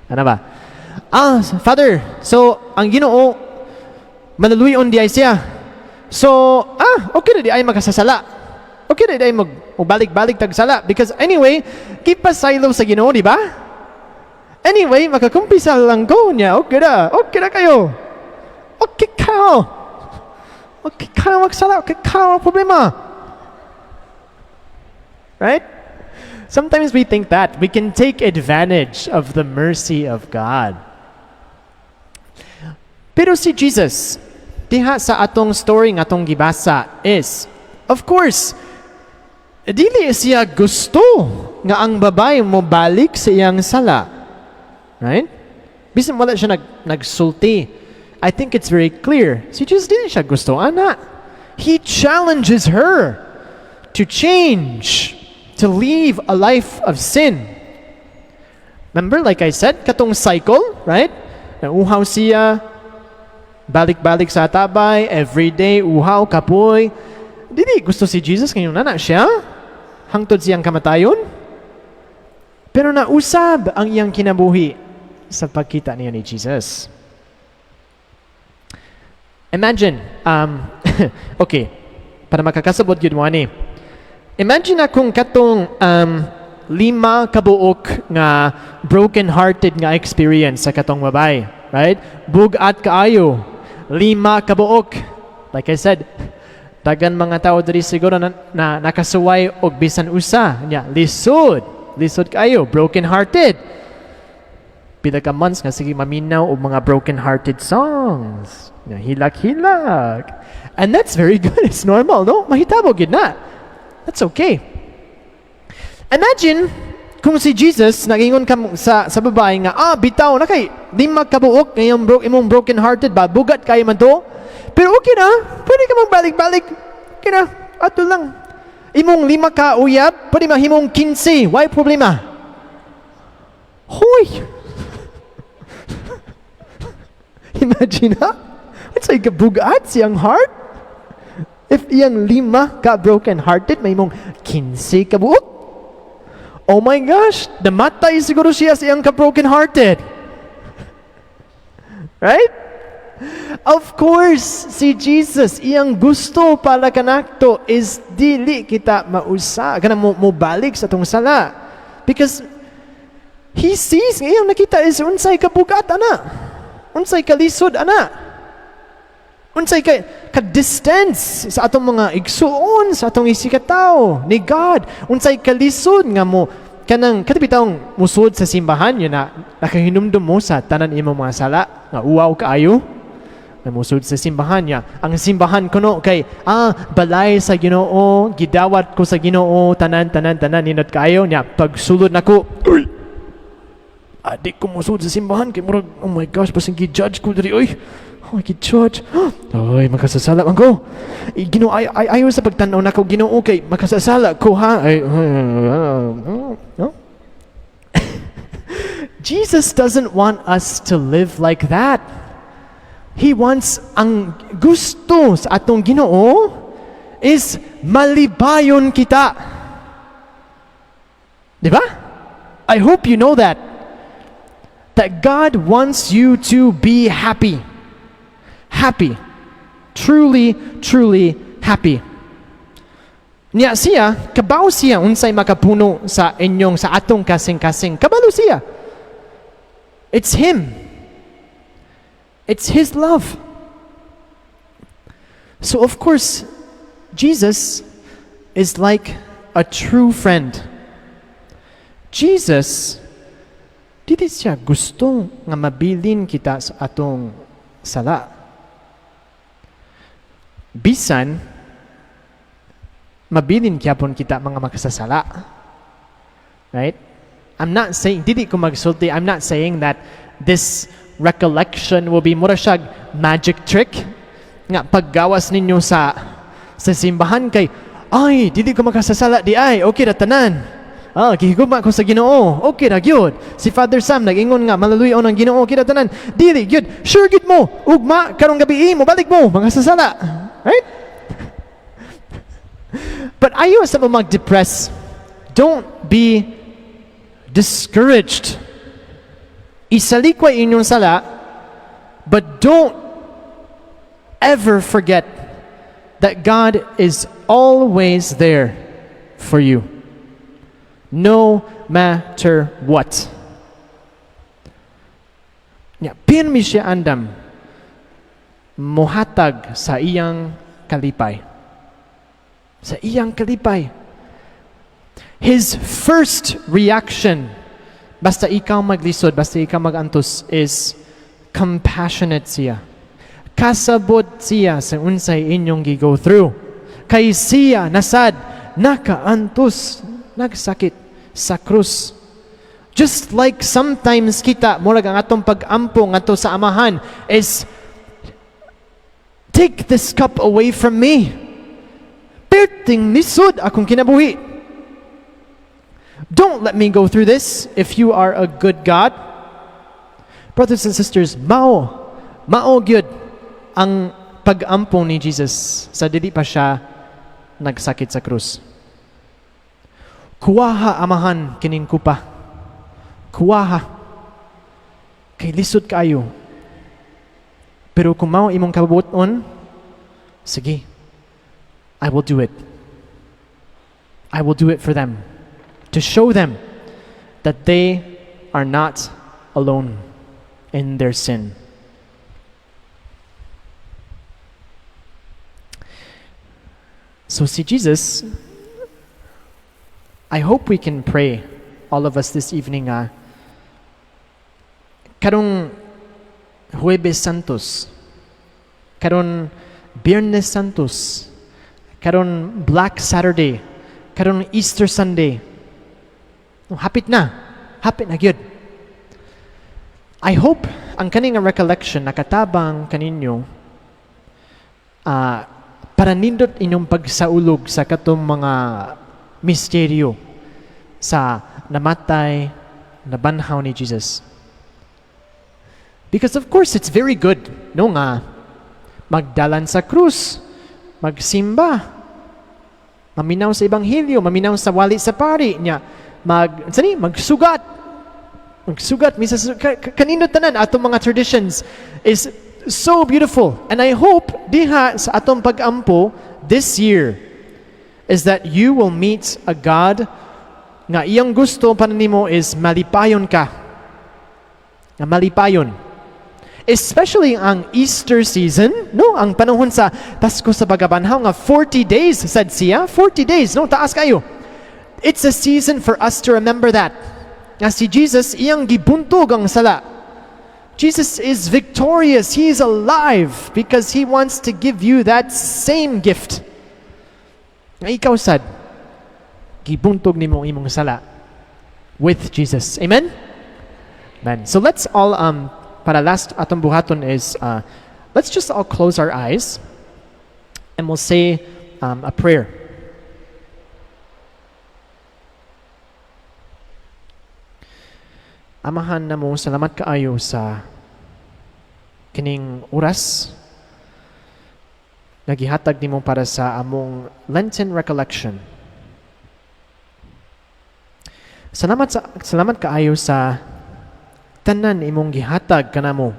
Ano ba? "Ah, Father, so ang Ginoo malaluyon diay siya. So, okay na diay makasasala. Okay na diay mag balik-balik tag sala because anyway, gipasaylo sa Ginoo, di ba? Anyway, makakumpisal lang ko niya. Okay na. Okay na kayo. Okay kayo. Okay kayo magsala. Okay kayo problema." Right? Sometimes we think that we can take advantage of the mercy of God. Pero si Jesus, diha sa atong story nga atong gibasa is, of course, dili siya gusto nga ang babae mo balik sa iyang sala. Right? Bisan wala siya nagsulti. I think it's very clear. Si Jesus, dili siya gusto ana. He challenges her to change, to leave a life of sin. Remember, like I said, katong cycle, right? Nauhaw siya, balik-balik sa tabay, every day, uhaw, kapoy. Dili gusto si Jesus ngayon na siya, hangtod siyang kamatayon. Pero nausab ang iyang kinabuhi sa pagkita niya ni Jesus. Imagine, okay, para makakasabot yun mo ani. Imagine na kung katong lima kabuok nga broken-hearted nga experience sa katong babae, right? Bugat kaayo, lima kabuok. Like I said, dagan mga tao diri siguro na nakasuway og bisan usa nya lisod, lisod kaayo, broken-hearted. Pila ka months nga sige maminaw og mga broken-hearted songs. Nya, hilak-hilak. And that's very good. It's normal, no? Mahitabo gid na. That's okay. Imagine kung si Jesus nagingon ka sa babae nga, "Ah, bitaw na kay lima ka buok ngayong imong broken hearted ba, bugat kayo man to. Pero okay na, pwede ka mong balik-balik. Okay na, ato lang. Imong lima ka uyab, pwede mahimong 15. Why problema?" Hoy! Imagine ha? It's like bugat siyang heart. If iyang lima ka broken hearted, mahimong 15 ka buok. Oh my gosh, namatay siguro siya sa iyang ka broken hearted. Right? Of course, si Jesus, iyang gusto para kanakto is dili kita mausa, kana mo balik sa atong sala. Because He sees, nga iyang nakita is unsay kabugat ana. Unsay kalisod ana. Unsay ka distance sa atong mga igsuon, sa atong isigkatawo ni God. Unsay kalisod nga mo kanang katibitawng musud sa simbahan yun na nakahinumdum mo sa tanan imong mga sala nga uwaw kaayo. Namusud sa simbahan niya. Ang simbahan kuno kay balay sa Ginoo, gidawat ko sa Ginoo, tanan tanan tanan, nindot kayo niya. Pagsulod nako, uy. Di ko musud sa simbahan kay murag, oh my gosh, basin gi-judge ko diri, oy. Oh, gi-judge. Ay, makasasala man ko. Eh, Ginoo, ay, ay, ayaw sa pagtan-aw nako, Ginoo, kay makasasala ko ha. Ay, no? Jesus doesn't want us to live like that. He wants, ang gusto sa atong Ginoo is malibayon kita. Di ba? I hope you know that. That God wants you to be happy. Happy. Truly, truly happy. Niya siya, kabaw siya unsay makapuno sa inyong, sa atong kasing-kasing. Kabalo siya. It's Him. It's His love. So of course, Jesus is like a true friend. Jesus, dili siya gusto nga mabilin kita sa atong sala. Bisan, mabilin gyapon kita mga makasasala. Right? I'm not saying, dili ko magsulti, I'm not saying that this recollection will be mura siyag magic trick nga paggawas ninyo sa simbahan kay ay dili ko makasasala di ay okay ra tanan. Gihigugma ko sa Ginoo, okay ra gyud. Si Father Sam nag-ingon nga malaluy-on ang Ginoo, okay ra tanan. Dili gyud sure gyud mo ugma karong gabi mo balik mo makasasala, right? But ayaw sa mo mag-depress. Don't be discouraged. Isalikway inyong sala, but don't ever forget that God is always there for you. No matter what. Nya, pirmi siya andam muhatag sa iyang kalipay. Sa iyang kalipay. His first reaction, basta ikaw maglisod, basta ikaw magantos, is compassionate siya. Kasabot siya sa unsay inyong gi-go through. Kay siya nasad, nakaantos, nagsakit sa krus. Just like sometimes kita, murag ang atong pag-ampo ngadto sa Amahan is, "Take this cup away from me. Perting lisod akong kinabuhi. Don't let me go through this if you are a good God." Brothers and sisters, mao gyud ang pag-ampo ni Jesus sa dili pa siya nagsakit sa krus. "Kuwaha, Amahan, kining kupa. Kuwaha. Kay lisod kaayo. Pero kung mao imong kabubuton, sige, I will do it. I will do it for them. To show them that they are not alone in their sin." So see Jesus, I hope we can pray, all of us this evening, karong Huwebes Santos, karon Biyernes Santos, karon Black Saturday, karon Easter Sunday. No, hapit na. Hapit na gyud. I hope ang kaning recollection nakatabang kaninyo para nindot inyong pagsaulog sa katong mga misteryo sa namatay, nabanhaw ni Jesus. Because of course, it's very good, no, nga magdalan sa krus, magsimba, maminaw sa ebanghelyo, maminaw sa wali sa pari niya, mag sani, magsugat. Magsugat misa kanino, tanan atong mga traditions is so beautiful. And I hope diha sa atong pag-ampo this year is that you will meet a God nga iyang gusto para nimo is malipayon ka. Nga malipayon. Especially ang Easter season, no? Ang panahon sa Pasko sa Pagkabanhaw nga 40 days sad siya, 40 days, no? Taas kayo. It's a season for us to remember that. Nga si Jesus iyang gibuntog ang sala. Jesus is victorious. He is alive because He wants to give you that same gift. Nga ikaw sad, gibuntog nimo ang imong sala with Jesus. Amen? Amen. So let's all, para last atong buhaton is, let's just all close our eyes and we'll say a prayer. Amahan namo, salamat kaayo sa kining oras nga gihatag nimo para sa among Lenten recollection. Salamat kaayo sa tanan imong gihatag kanamo.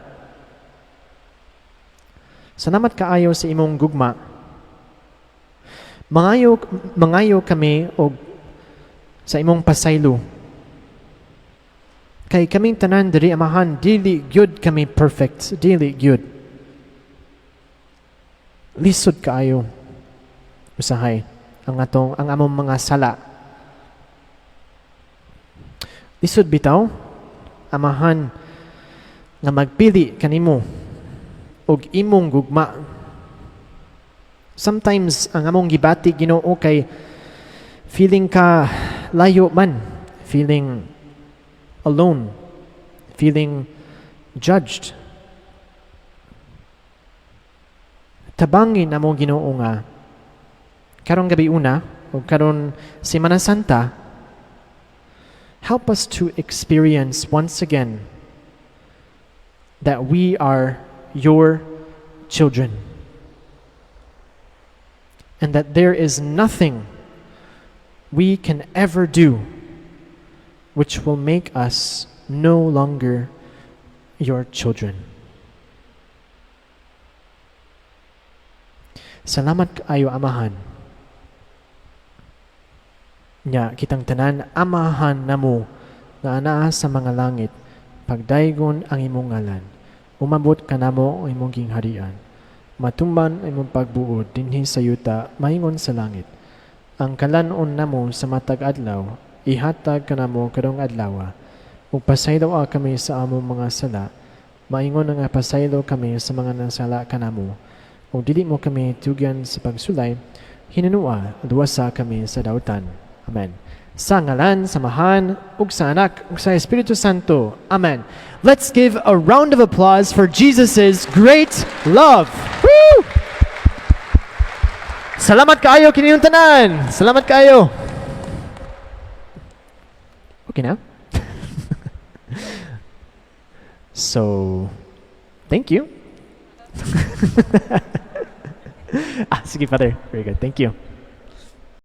Salamat kaayo sa imong gugma. Mangayo kami og sa imong pasaylo. Kay kaming tanan diri, Amahan, dili gyud kami perfect, dili gyud. Lisod kaayo usahay ang among mga sala. Lisod bitaw, Amahan, nga magpili kanimo og imong gugma. Sometimes ang among gibati, Ginoo, kay feeling ka layo man, feeling alone, feeling judged. Tabangin amo, Ginoo, nga karong gabi una o karon Semana Santa, help us to experience once again that we are your children and that there is nothing we can ever do which will make us no longer your children. Salamat kaayo, Amahan. Nya kitang tanan, Amahan namo nga anaa sa mga langit, pagdaygon ang imong ngalan. Umabot kanamo ang imong gingharian. Matumban ang imong pagbuot dinhi sa yuta maingon sa langit. Ang kalan-on namo sa matag adlaw ihatag kanamo karong adlaw. Ug pasayloa kami sa among mga sala, maingon nga pasaylo kami sa mga nasala kanamo. Ug dili mo kami tugyan sa pagsulay, hinunua, luwasa kami sa dautan. Amen. Sa ngalan, sa Amahan, ug sa Anak, ug sa Espiritu Santo. Amen. Let's give a round of applause for Jesus' great love. Woo! Salamat kaayo kaninyong tanan. Salamat kaayo. Okay na? So, thank you. Ah, sige, Father. Very good. Thank you.